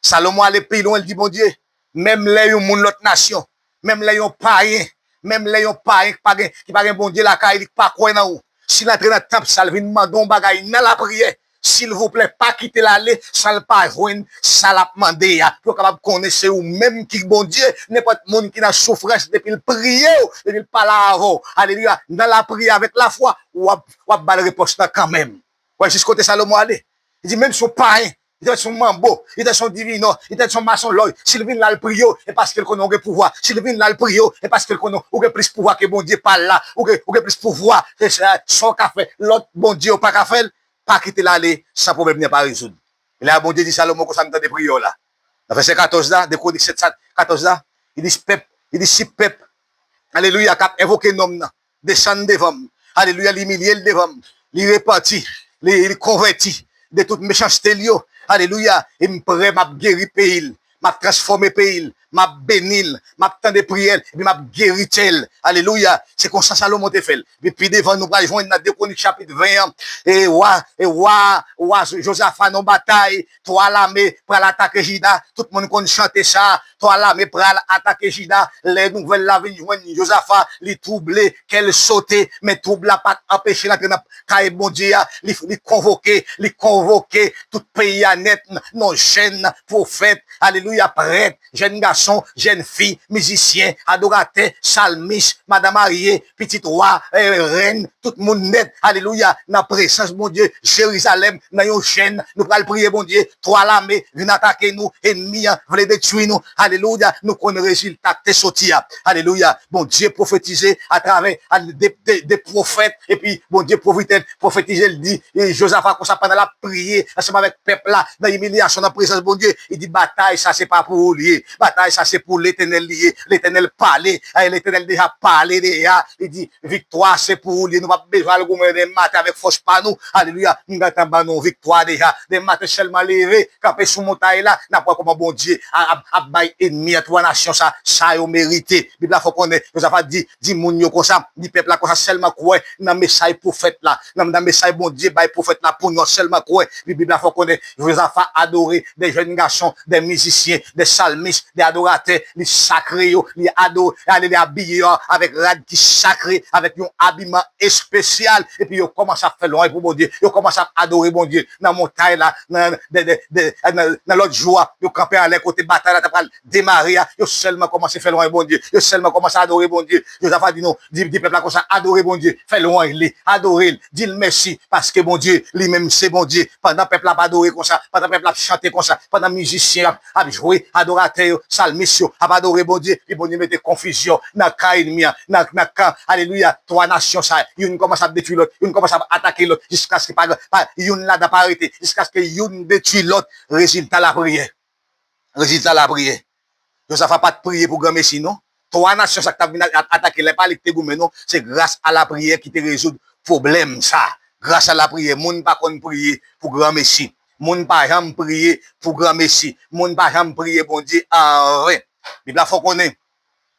Salomon ale pi lwen, l di Bondye, menm lè yon moun lòt nasyon, menm lè yon payen, menm lè yon payen ki pa gen, ki pa gen Bondye lakay li, ki pa kwè nan ou, si l antre nan tanp sa, l vin mande yon bagay nan lapriyè, silvouplè, pa kite l ale san l pa jwenn sa l ap mande a. Pou yo kapab konnen se ou menm ki Bondye, nenpòt moun ki nan soufrans, depi l priye w, depi l pale avè w, alelouya, nan lapriyè avèk lafwa, w ap, w ap ba l repons lan kanmenm. Wè jis kote Salomon ale. Li di, menm si w payen, li te si w manbo, li te si w divinò, li te si w masonlòy, si l vin la l priye w, e paske l konnen w gen pouvwa. Si l vin la l priye w, e paske l konnen w gen plis pouvwa ke Bondye pa l la. Ou gen, ou gen plis pouvwa ke sa, sa w ka fè, lòt bondye yo pa ka fè l, pa kite l ale san pwoblèm nan pa rezoud. E la Bondye di Salomon konsa, m tande priyè w la. Nan vèsè katòz la, de Kwonik sèt sa, katòz la, li di, pèp, Li di, si pèp, alelouya, k ap envoke non m nan desann devan m, alelouya, li imilye l devan m, li repanti, li, li konvèti de tout mechanste l yo, alelouya, e m prè, m ap geri peyi l, m ap transfòme peyi l, m ap beni l, m ap tande priyè l, epi m ap geri tè l. Alelouya! Se konsa Salomon te fè l. Epi pi devan, nou pral jwenn nan de Kwonik chapit ven an, e wa, e wa, wa Jozafa nan batay, twa lame pral atake Jida. Tout moun konn chante sa, twa lame pral atake Jida. Lè nouvèl la vin jwenn Jozafa, li twouble, kè l sote, men twoub la pa t anpeche l antre nan kay Bondye a. Li, li konvoke, li konvoke tout peyi a nèt, non jèn, pwofèt, alelouya, prèt, jèn gason, jèn fi, mizisyen, adoratè, salmis, madan marye, pitit wa, eh, rèn, tout moun nèt, alelouya, nan prezans Bondye, Jerizalèm, nan yon chèn, nou pral priye Bondye, twa lame vin atake nou, enmi an vle detwi nou, alelouya, nou konn rezilta k te soti a, alelouya, Bondye pwofetize atravè, al-, de, de, de pwofèt, epi Bondye pwofitè pwofetize, l di, e, Jozafa konsa pandan l ap priye ansanm avèk pèp la nan imilyasyon, nan prezans Bondye, li di, batay sa se pa pou ou li ye, batay sa se pou Letènèl li ye. Letènèl pale, e, Letènèl deja pale deja, li di, viktwa se pou ou li ye, nou p ap bezwen al goumen demen maten avèk fòs pa nou, alelouya, m gentan ban nou viktwa deja, demen maten sèlman leve, kanpe sou montay la, n ap wè kòman Bondye a, ap, ap bay enmi an twa nasyon sa, sa yo merite. Bib la fè konnen, Jozafa di, di moun yo konsa, di pèp la konsa, sèlman kwè nan mesaj pwofèt la, nan, nan mesaj Bondye bay pwofèt la pou nou an, sèlman kwè. Epi Bib la fè konnen, Jozafa adore de jèn gason, de mizisyen, de salmis, de adoratè, li sakre yo, li adore, ale, li abiye yo avèk rad ki sakre, avèk yon abiman espesyal, epi yo kòmanse ap fè lwanj pou Bondye, yo kòmanse ap adore Bondye nan montay la, nan, de, de, de, nan, nan lòt jou a, yo kanpe anlè kote batay la ta pral demare a, yo sèlman kòmanse fè lwanj Bondye, yo sèlman kòmanse adore Bondye. Jozafa di nou, di, di pèp la konsa, adore Bondye, fè lwanj li, adore l, di l mèsi, paske Bondye, li menm se Bondye. Pandan pèp la ap adore konsa, pandan pèp la ap chante konsa, pandan mizisyen ap, ap jwe, adoratè yo, salmis yo, ap adore Bondye, epi Bondye mete konfizyon nan kan enmi an, nan, nan kan, alelouya, twa nasyon sa, youn kòmanse ap detwi lòt, youn kòmanse ap atake lòt, jiskaske pa, pa, youn ladan pa rete, jiskaske youn detwi lòt, rezilta lapriyè. Rezilta lapriyè. Jozafa pa t priye pou granmesi, non. Twa nasyon sa k t ap vin a-, a-, atake, lè pa li ki te goumen, non. Se gras a lapriyè ki te rezoud pwoblèm sa. Gras a lapriyè. Moun pa konn priye pou granmesi. Moun pa janm priye pou granmesi. Moun pa janm priye Bondye anven. Bib la fè w konnen.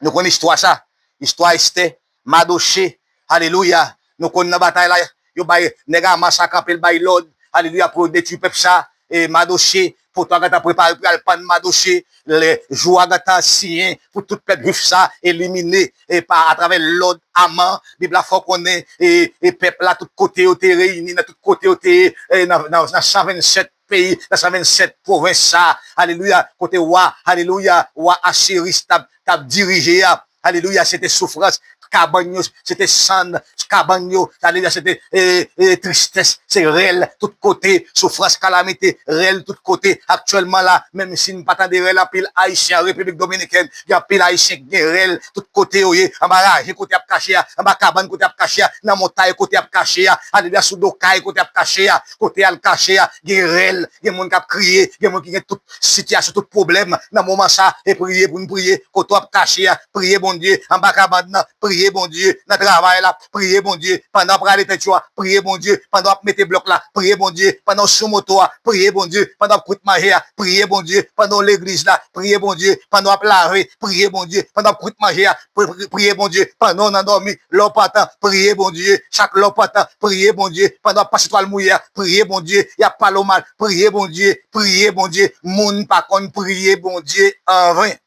Nou konn istwa sa. Istwa Estè, Madoche. Alelouya. Nou konn nan batay la, yo bay nèg Aman sa kanpe, l bay lòd. Alelouya, pou yo detwi pèp sa. E Madoche, poto a gentan prepare pou y al pann Madoche. Lè jou a gentan siyen pou tout pèp jwif sa elimine, e pa atravè lòd Aman. Bib la fè w konnen, e, e pèp la, tout kote yo te reyini, nan tout kote yo te ye, e nan, nan, nan san vennsèt peyi, nan san vennsèt pwovens sa, alelouya, kote wa, alelouya, wa Asiris t ap, t ap dirije a, alelouya, se te soufrans kabann yo, se te sann kabann yo, alelouya, se te, e, e, tristès, se rèl tout kote, soufrans, kalamite, rèl tout kote. Aktyèlman la, menm si n pa tande rèl anpil Ayisyen an Repiblik Dominikèn, gen anpil Ayisyen ki gen rèl tout kote yo ye, anba raje kote y ap kache a, anba kabann kote y ap kache a, nan montay kote y ap kache a, alelouya, sou do kay kote y ap kache a, kote y al kache a, gen rèl, gen moun k ap kriye, gen moun ki gen tout sitiyasyon, tout pwoblèm nan moman sa, e priye pou n priye, kote w ap kache a, priye Bondye, anba kabann nan, priye Bondye, nan travay la, priye Bondye, pandan w ap rale tèt yo a, priye Bondye, pandan w ap mete blòk la, priye Bondye, pandan w sou moto a, priye Bondye, pandan w ap kwit manje a, priye Bondye, pandan w legliz la, priye Bondye, pandan w ap lave, priye Bondye, pandan w ap kwit manje a, pri-, pri-, priye Bondye, pandan w nan dòmi, lè w pantan, priye Bondye, chak lè w pantan, priye Bondye, pandan w ap pase twal mouye a, priye Bondye, y ap pale w mal, priye Bondye, priye Bondye, moun pa konn priye Bondye anven.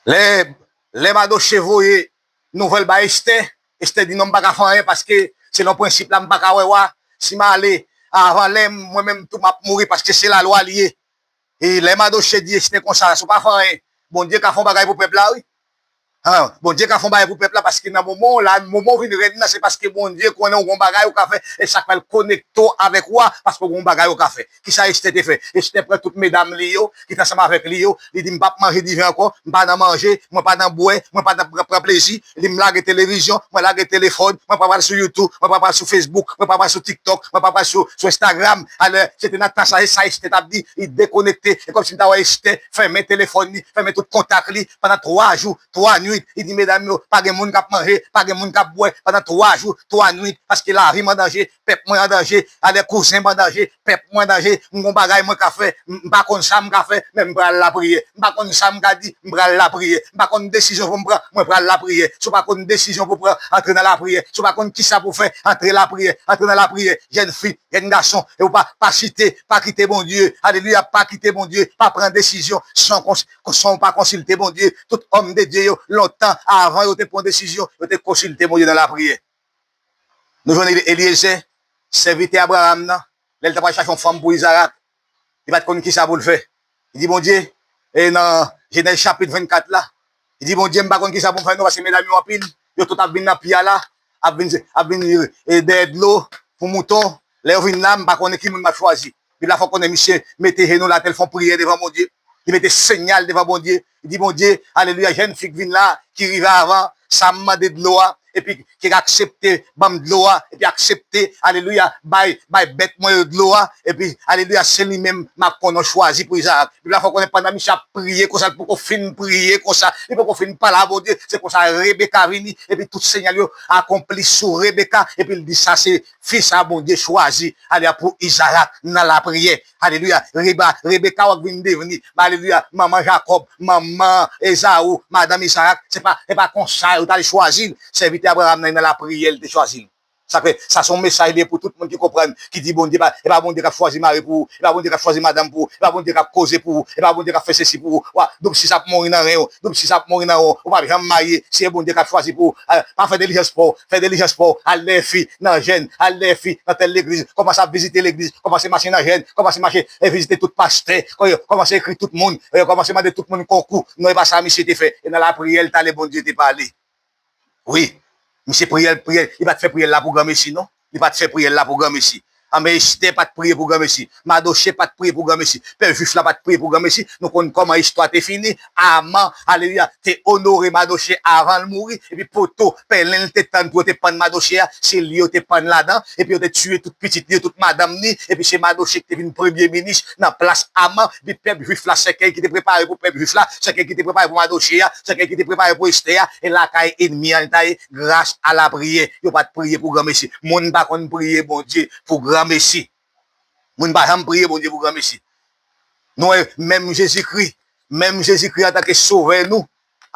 Lè, lè Madoche voye nouvèl bay Estè, Estè di, non, m pa ka fè anyen paske selon prensip la, m pa ka wè wa. Si m ale avan lè m, mwen menm tou m ap mouri paske se lalwa li ye. E lè Madoche di Estè konsa, si w pa fè anyen, Bondye ka fè yon bagay pou pèp la, wi. Bondye ka fè yon bagay pou pèp la, paske nan moman w la, moman w vin rèn nan, se paske Bondye konnen w gon bagay ou ka fè, e sa k fè l konekte w avèk ou a, paske w gon bagay ou ka fè. Kisa Estè te fè? Estè pran tout medam li yo, ki t ansanm avèk li yo, li di, "M p ap manje diven ankò, m pa nan manje, mwen pa nan bwè, mwen pa nan pran, pran plezi." Li, "M lage televizyon, mwen lage telefòn, mwen pa pral sou YouTube, mwen pa pral sou Facebook, mwen pa pral sou TikTok, mwen pa pral sou, sou Instagram." Alè, se te nan tan sa, e sa Estè t ap di, li dekonekte. E kòmsi m ta wè Estè fèmen telefòn li, fèmen tout kontak li pandan twa jou, twa nwit. Li di, "Medam yo, pa gen moun k ap manje, pa gen moun k ap bwè pandan twa jou, twa nwit, paske lavi m an danje, pèp mwen an danje, alè kouzen m an danje, pèp mwen an danje, m gon bagay mwen ka fè, m, m pa konn sa m ka fè, men m pral lapriyè. M pa konn sa m ka di, m pral lapriyè. M pa konn desizyon pou m pran, mwen pral lapriyè." Si w pa konn desizyon pou pran, antre nan lapriyè. Si w pa konn kisa pou fè, antre lapriyè, antre nan lapriyè. Jèn fi, jèn gason, e w pa, pa chite, pa kite Bondye. Alelouya, pa kite Bondye, pa pran desizyon san kons-, san w pa konsilte Bondye. Tout òm de Dye yo, lontan, avan yo te pran desizyon, yo te konsilte Bondye nan lapriyè. Nou jwenn Eli-, Elyezè, sèvitè Abraram nan, lè l t ap al chache yon fanm pou Izarak, li pa t konn kisa pou l fè. Li di Bondye, e nan Jenèz chapit vennkat la, li di, "Bondye, m pa konn kisa pou m fè non, paske medam yo anpil, yo tout ap vin nan pi a la, ap vin, ap vin, e, dèyè dlo pou mouton. Lè yo vin la, m pa konnen ki moun m ap chwazi." Bib la fè w konnen misye mete jenou l atè, l fè yon priyè devan Bondye. Li mete Senyè l devan Bondye. Li di, "Bondye, alelouya, jèn fi k vin la, ki rive avan, sa m mande dlo a, epi ki aksepte ban m dlo a, epi aksepte, alelouya, bay, bay bèt mwen yo dlo a, epi, alelouya, se li menm m ap konnen chwazi pou Izarak." Bib la fè w konnen pandan misye ap priye konsa, li poko fin priye konsa, li poko fin pale a Bondye, se konsa Rebeka vini, epi tout senyal yo akonpli sou Rebeka, epi l di, "Sa se fi sa Bondye chwazi, alelouya, pou Izarak nan lapriyè." Alelouya. Reba-, Rebeka w ap vin devni, alelouya, manman Jakòb, manman Ezaou, madanm Izarak. Se pa, se pa konsa yo t al chwazi l. Sèvitè Abraram nan, nan lapriyè l te chwazi l. Sa fè, sa se yon mesaj li ye pou tout moun ki konprann, ki di Bondye pa, e pa Bondye k ap chwazi mari pou ou, e pa Bondye k ap chwazi madanm pou ou, e pa Bondye k ap koze pou ou, e pa Bondye k ap fè sesi pou ou. Wa, doub sis ap mouri nan ren w, doub sis ap mouri nan ren w, ou p ap janm marye, se Bondye k ap chwazi pou ou. A, pa fè delijans pa w, fè delijans pa w, al dèyè fi nan jèn, al dèyè fi nan tèl legliz, kòmanse ap vizite legliz, kòmanse mache nan jèn, kòmanse mache, e, vizite tout pastè, kò-, kòmanse ekri tout moun, e, kòmanse mande tout moun konkou. Non, e pa sa misye te fè. E nan lapriyè l t ale, Bondye te pale. Wi, misye priyè l, priyè, li pa t fè priyè l la pou granmesi, non. Li pa t fè priyè l la pou granmesi. Anben, Estè pa t priye pou granmesi. Madoche pa t priye pou granmesi. Pèp jwif la pa t priye pou granmesi. Nou konn kòman istwa te fini. Aman, alelouya, te onore Madoche avan l mouri. Epi poto, pèlen l te tann pou yo te pann Madoche a, se li yo te pann ladan. Epi yo te tiye tout pitit li yo, tout madanm li. Epi se Madoche ki te vin premye minis nan plas Aman. Epi pèp jwif la, sèkèy ki te prepare pou pèp jwif la, sèkèy ki te prepare pou Madoche a, sèkèy ki te prepare pou Estè a, e lakay ènmi an l ta ye. Gras a lapriyè. Yo pa t priye pou granmesi. Moun pa konn priye Bondye pou granmesi. Moun pa janm priye Bondye pou granmesi. Nou wè, menm Jezikri, menm Jezikri antanke Sovè nou,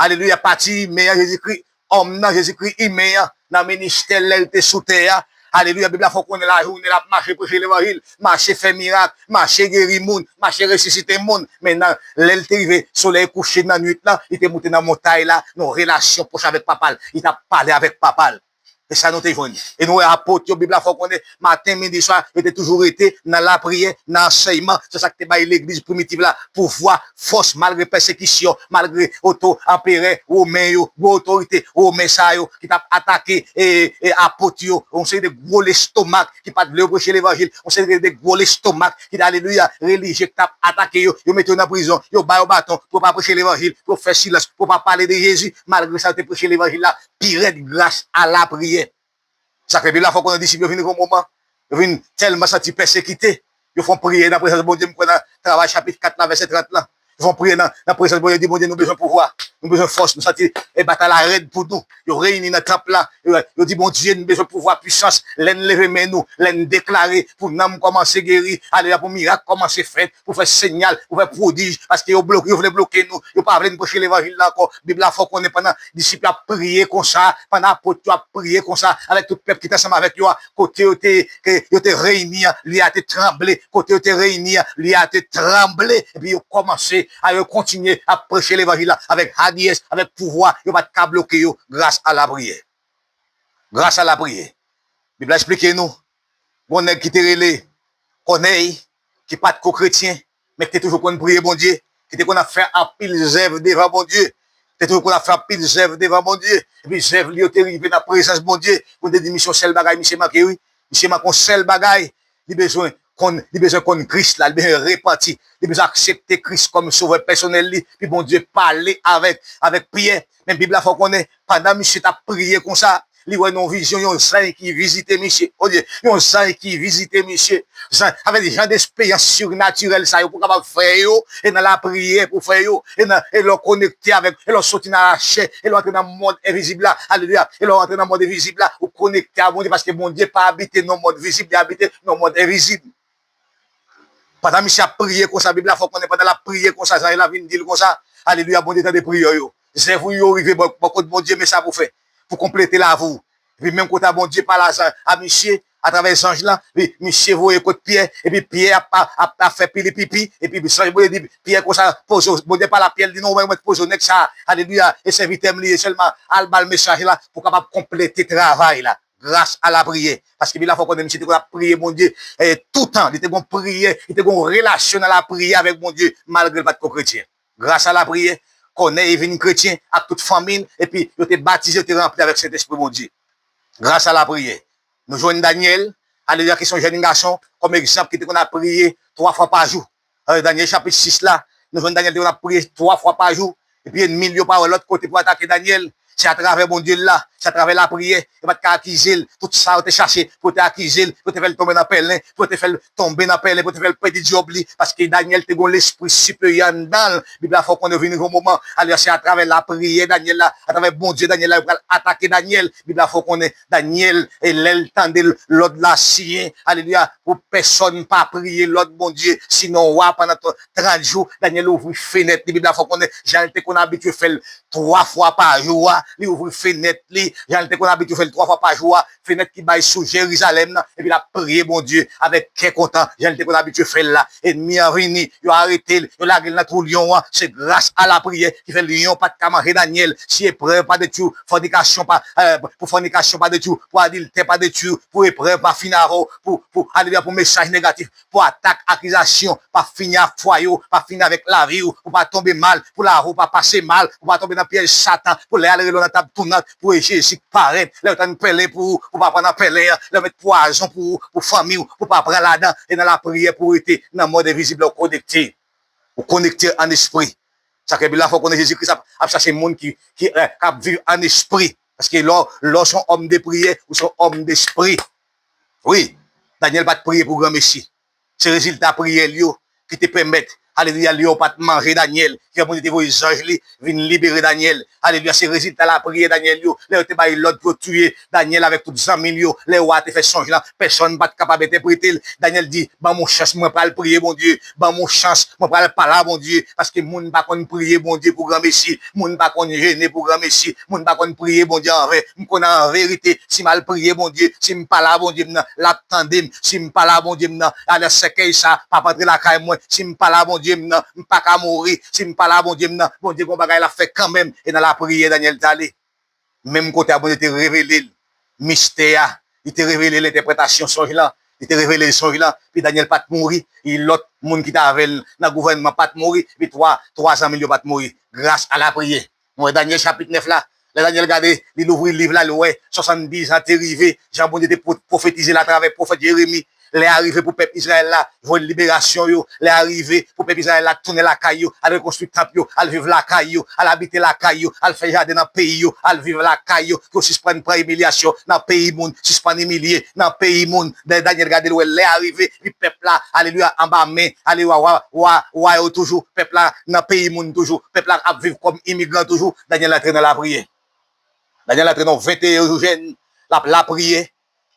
alelouya, pati imen an, Jezikri, òm nan, Jezikri imen an, nan ministè l lè l te sou tè a, alelouya, Bib la fè w konnen lajounen l ap mache preche levanjil, mache fè mirak, mache geri moun, mache resisite moun. Men nan, lè l te rive, solèy kouche nan nuit lan, li te moute nan montay la, nan yon relasyon pwòch avèk Papa l. Li t ap pale avèk Papa l. E sa nou te jwenn. E nou wè apot yo, Bib la fè w konnen, maten, midi, swa, yo te toujou rete nan lapriyè, nan ansèyman. Se sa k te bay legliz primitiv la pouvwa, fòs, malgre pèsekisyon, malgre oto-, anperè women yo, gwo otorite women sa yo ki t ap atake, e, e, apot yo, yon seri de gwo lestomak ki pa t vle yo preche levanjil, yon seri de gwo lestomak ki, alelouya, relijye ki t ap atake yo, yo mete yo nan prizon, yo ba yo baton pou yo pa preche levanjil, pou yo fè silans, pou yo pa pale de Jezi. Malgre sa, yo te preche levanjil la pi rèd gras a lapriyè. Sa fè Bib la fè w konnen disip yo vin rive yon moman, yo vin tèlman santi pèsekite, yo fè yon priyè nan prezans Bondye. M kwè nan Travay chapit kat la, vèsè trant lan. Yo fè yon priyè nan, nan prezans Bondye, yo di, "Bondye, nou bezwen pouvwa, nou bezwen fòs, nou santi, e, batay la rèd pou nou." Yo reyini nan tanp lan, yo, yo di, "Bondye, nou bezwen pouvwa, pwisans." Lè n leve men nou, lè n deklare pou nanm kòmanse geri, alelouya, pou mirak kòmanse fèt, pou fè senyal, pou fè pwodij, paske yo bloke, yo vle bloke nou, yo pa vle n preche levanjil la ankò. Bib la fè w konnen pandan disip yo ap priye konsa, pandan apot yo ap priye konsa, avèk tout pèp ki te ansanm avèk yo a, kote yo te, ke yo te reyini an, lye a te tranble, kote yo te reyini an, lye a te tranble, epi yo kòmanse a, yo kontinye ap preche levanjil la avèk hadiyès, avèk pouvwa, yo pa t ka bloke yo, gras a lapriyè. Gras a lapriyè. Bib la eksplike nou, gon nèg ki te rele Kònèy, ki pa t ko kretyen, men ki te toujou konn priye Bondye, ki te konn ap fè anpil zèv devan Bondye. te toujou konn ap fè anpil zèv devan Bondye. Epi zèv li yo te rive nan prezans Bondye. Bondye di, misye, yon sèl bagay misye manke, wi. Misye manke yon sèl bagay. Li bezwen konn, li bezwen konn Kris la, li bezwen repanti. Li bezwen aksepte Kris kòm sovè pèsonèl li. Epi Bondye pale avèk, avèk Pyè. Men Bib la fè w konnen, pandan misye t ap priye konsa, li wè nan yon vizyon yon zanj ki vizite misye. Odye, yon zanj ki vizite misye. Zanj, sa vle di jan de esperyans sirnatirèl sa yo pou kapab fè yo, e nan lapriyè pou fè yo, e nan, e lè w konekte avèk, e lè w soti nan lachè, e lè w antre nan mond envizib la, alelouya, e lè w antre nan mond envizib la, ou konekte a Bondye, paske Bondye pa abite nan mond vizib, li abite nan mond envizib. Pandan misye ap priye konsa, Bib la fè w konnen pandan l ap priye konsa, zanj la vin di l konsa, alelouya, Bondye tande priyè w yo. Zèv ou yo rive bò, bò kot Bondye, men sa pou fè, pou konplete lavi w. Epi menm kote a Bondye pale a zanj, a misye, atravè zanj lan, epi misye voye kot Pyè, epi Pyè ap, ap, ap fè pili pipi, epi zanj Bondye di Pyè konsa, poze w, Bondye pale a Pyè, li di non, mwen mèt poze w nèg sa, alelouya, e sèvitè m li ye sèlman, al ba l mesaj la, pou kapab konplete travay la. Gras a lapriyè. Paske Bib la fè w konnen misye te konn ap priye Bondye, eh, toutan. Li te gon priyè, li te gon relasyon nan lapriyè avèk Bondye, malgre l pa t ko kretyen. Gras a lapriyè, Kònèy vin kretyen ak tout fanmi l, epi yo te batize, yo te ranpli avèk Sentespri Bondye. Gras a lapriyè. Nou jwenn Danyèl, alelouya, ki se yon jèn gason, kòm egzanp, ki te konn ap priye twa fwa pa jou. Eh, Danyèl chapit sis la, nou jwenn Danyèl te konn ap priye twa fwa pa jou, epi ènmi l yo pa wè lòt kote pou atake Danyèl. Se atravè Bondye l la, se atravè lapriyè, yo pa t ka akize l. Tout sa yo te chache pou yo te akize l, pou yo te fè l tonbe nan pèlen, pou yo te fè l tonbe nan pèlen, pou yo te fè l pèdi djòb li, paske Danyèl te gon lespri siperyè anndan l. Bib la fè w konnen yo vin rive yon moman, alelouya, se atravè lapriyè Danyèl la, atravè Bondye Danyèl la, yo pral atake Danyèl. Bib la fè w konnen Danyèl, e lè l tande lòd la siyen, alelouya, pou pèsòn pa priye lòt bondye, sinon wa pandan t-, trant jou, Danyèl ouvri fenèt li, Bib la fè w konnen, jan l te konn abitye fè l twa fwa pa jou a, li ouvri fenèt li, jan l te konn abitye fè l twa fwa pa jou a, fenèt ki bay sou Jerizalèm nan, epi l ap priye Bondye avèk kè kontan, jan l te konn abitye fè l la. Ènmi an vini, yo arete l, yo lage l nan twou lyon an, se gras a lapriyè ki fè lyon pa t ka manje Danyèl. Si eprèv pa detwi w, fònikasyon pa, eh, pou fònikasyon pa detwi w, pou adiltè pa detwi w, pou eprèv pa fini avè w, pou, pou, alelouya, pou mesaj negatif, pou atak, akizasyon, pa fini ak fwaye w, pa fini avèk lavi w, pou pa tonbe mal, pou lavi w pa pase mal, pou pa tonbe nan pyèj Satan, pou lè y al rele w nan tab tounant, pou e Jezi k parèt, lè yo tann pèlen pou ou, pou pa pran nan pèlen an, lè yo met pwazon pou ou, pou fanmi w, pou pa pran ladan, e nan lapriyè pou w rete nan mond envizib la w konekte. Ou konekte an espri. Sa ke Bib la fè w konnen Jezi Kris ap, ap chache moun ki, ki, eh, k ap viv an espri. Paske lè w, lè w se yon òm de priyè, ou se yon òm despri. Wi, Danyèl pa t priye pou granmesi. Se rezilta priyè l yo ki te pèmèt, alelouya, lyon pa t manje Danyèl, ki fè Bondye te voye zanj li vin libere Danyèl. Alelouya, se rezilta lapriyè Danyèl yo. Lè yo te bay lòd pou yo tiye Danyèl avèk tout zanmi l yo, lè wa a te fè sonj lan, pèsonn pa t kapab entèprete l. Danyèl di, ban m yon chans, mwen pral priye Bondye. Ban m yon chans, mwen pral pale a Bondye. Paske moun pa konn priye Bondye pou granmesi. Moun pa konn jene pou granmesi. Moun pa konn priye Bondye anven. M konnen an verite, si m al priye Bondye, si m pale a Bondye m nan, l ap tande m. Si m pale a Bondye m nan, alè sèkèy sa p ap antre lakay mwen. Si m pale a Bondye m nan, m pa ka mouri. Si m pale a Bondye m nan, Bondye gon bagay l ap fè kanmenm. E nan lapriyè Danyèl t ale. Menm kote a Bondye te revele l mistè a, li te revele l entèpretasyon sonj lan, li te revele l sonj lan, epi Danyèl pa t mouri, e lòt moun ki t avè l nan gouvènman pa t mouri, epi twa, twa zanmi l yo pa t mouri, gras a lapriyè. Nou wè Danyèl chapit nèf la, lè Danyèl gade, li louvri liv la, li wè swasanndiz an te rive, jan Bondye te pwo-, pwofetize l atravè pwofèt Jeremi, lè a rive pou pèp Izrayèl la jwenn liberasyon yo. Lè a rive pou pèp Izrayèl la tounen lakay yo, al rekonstwi tanp yo, al viv lakay yo, al abite lakay yo, al fè jaden nan peyi yo, al viv lakay yo, pou yo sispann pran imilyasyon nan peyi moun, sispann imilye nan peyi moun. Danyèl gade l wè lè a rive, epi pèp la, alelouya, anba men, alelouya, wa, wa, wa yo toujou, pèp la nan peyi moun toujou, pèp la ap viv kòm imigran toujou. Danyèl antre nan lapriyè. Danyèl antre nan venteyen jou jèn, l ap lapriyè.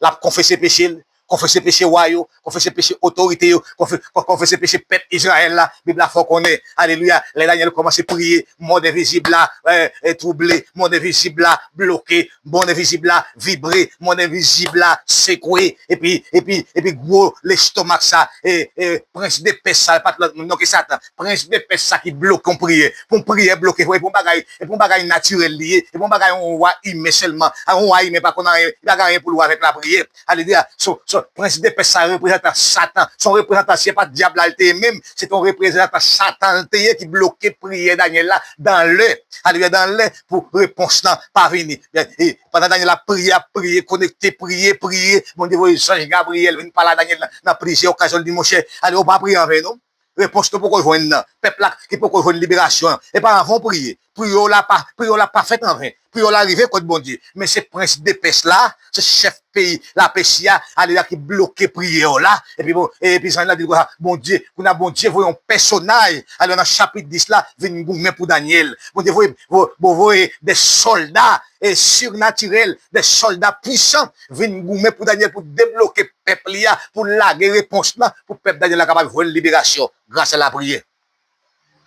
L ap konfese peche l, konfese peche wa yo, konfese peche otorite yo, konfe-, kon-, konfese peche pèp Izrayèl la. Bib la fè w konnen, alelouya, lè Danyèl kòmanse priye, mond envizib la, eh, eh, twouble, mond envizib la bloke, mond envizib la vibre, mond envizib la sekwe, epi, epi, epi gwo lestomak sa, eh, eh, prens de Pès sa, pa t lòt moun non ke Satan. Prens de Pès sa ki bloke yon priyè. Pou yon priyè bloke, e pou yon bagay, e pou yon bagay natirèl li ye, e pou yon bagay yon wa imen sèlman. A, yon wa imen pa konn anyen, li pa gen anyen pou l wè avèk lapriyè. Alelouya. So, so, Prens de pès sa reprezantan Satan. Se yon reprezantan, se pa dyab la l te ye menm, se te yon reprezantan Satan l te ye ki bloke priyè Danyèl la dan lè. Alelouya, dan lè pou repons lan pa vini. E pandan Danyèl ap priye, ap priye, konekte, priye, priye, Bondye voye zanj Gabriyèl vin pale a Danyèl nan, nan plizyè okazyon, li di, monchè, ale, ou pa priye anven, non. Repons nou poko jwenn nan. Pèp la ki poko jwenn liberasyon an. E pa anvan w priye. Priyè w la pa, priyè w la pa fèt anven. Priyè w la rive kot Bondye. Men se prens de pès la, se chèf peyi Lapesi a, alelouya, ki bloke priyè w la. Epi bon, epi zanj la di l konsa, Bondye, kounye a Bondye voye yon pèsonaj, alelouya, nan chapit dis la, vin goumen pou Danyèl. Bondye voye, vo-, vo-, voye de sòlda, e, sirnatirèl, de sòlda pwisan vin goumen pou Danyèl, pou debloke pèp li a, pou lage repons lan, pou pèp Danyèl la kapab jwenn liberasyon gras a lapriyè.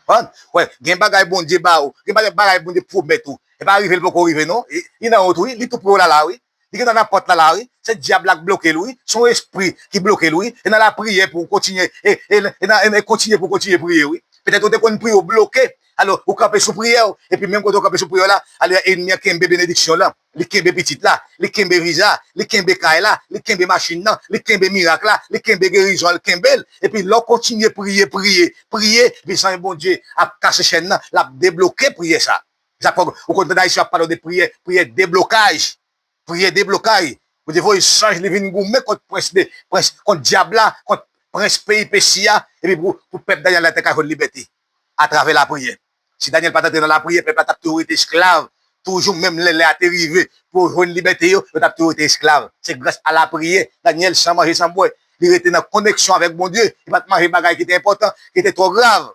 Konprann? Wè, gen bagay Bondye ba ou, gen bagay, bagay Bondye pwomèt ou. E pa rive, l poko rive, non. E, li nan wout, wi, li tou pre w la, la, wi. Li gentan nan pòt la, la, wi. Se dyab la k bloke l, wi. Se yon espri ki bloke l, wi. E nan lapriyè pou w kontinye, e, e, e nan, e, e kontinye pou w kontinye priye, wi. Petèt ou te konn priye, w bloke. Alò, ou kanpe sou priyè w. Epi menm kote w kanpe sou priyè w la, alò, ènmi an kenbe benediksyon lan. Li kenbe pitit la, li kenbe viza, li kenbe kay la, li kenbe machin nan, li kenbe mirak la, li kenbe gerizon an, li kenbe l. Epi lè w kontinye priye, priye, priye, epi zanj Bondye ap kase chèn nan, l ap debloke priyè sa. Sa k fè ou konn tande Ayisyen ap pale de priyè, priyè deblokaj. Priyè deblokaj. Bondye voye zanj li vin goumen kont prens de, prens, kont dyab la, kont prens peyi Pesi a, epi pou, pou pèp Danyèl la te ka jwenn libète atravè lapriyè. Si Danyèl pa t antre nan lapriyè, pèp la t ap toujou rete esklav, toujou menm lè lè a te rive pou yo jwenn libète yo, yo t ap toujou rete esklav. Se gras a lapriyè, Danyèl san manje, san bwè, li rete nan koneksyon avèk Bondye, li pa t manje bagay ki te enpòtan, ki te twò grav.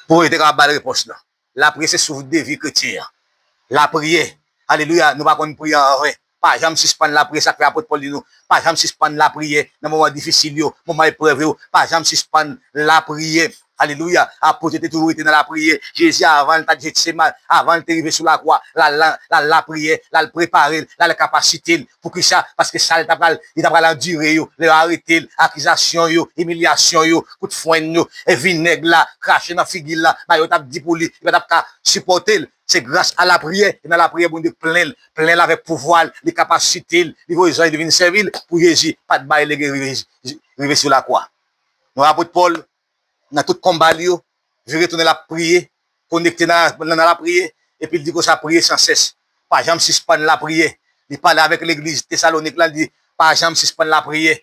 Pou yo te kapab ba l repons lan. Lapriyè se souf de vi kretyen an. Lapriyè, alelouya, nou pa konn priye anven. Pa janm sispann lapriyè, sa k fè apot Pòl di nou, pa janm sispann lapriyè nan moman difisil yo, moman eprèv yo, pa janm sispann lapriyè. Alelouya, apot yo te toujou rete nan lapriyè. Jezi, avan l t al Jetseman, avan l te rive sou lakwa, l al la, l al lapriyè, l al prepare l, l al kapasite l. Poukisa? Paske sa l ta pral, li ta pral andire yo, lè yo arete l, akizasyon yo, imilyasyon yo, kout fwenn yo, e vinèg la, krache nan figi l la, bagay yo t ap di pou li, li pa t ap ka sipòte l. Se gras a lapriyè, e nan lapriyè Bondye plen l, plen l avèk pouvwa l, li kapasite l, li voye zanj li vin sèvi l pou Jezi pa t bay lege rive, rive sou lakwa. Nou wè apot Pòl, nan tout konba li yo, vire tounen l ap priye, konekte nan, nan, nan lapriyè, epi l di konsa, priye san sès. Pa janm sispann lapriyè. Li pale avèk legliz Tesalonik la, li di, pa janm sispann lapriyè.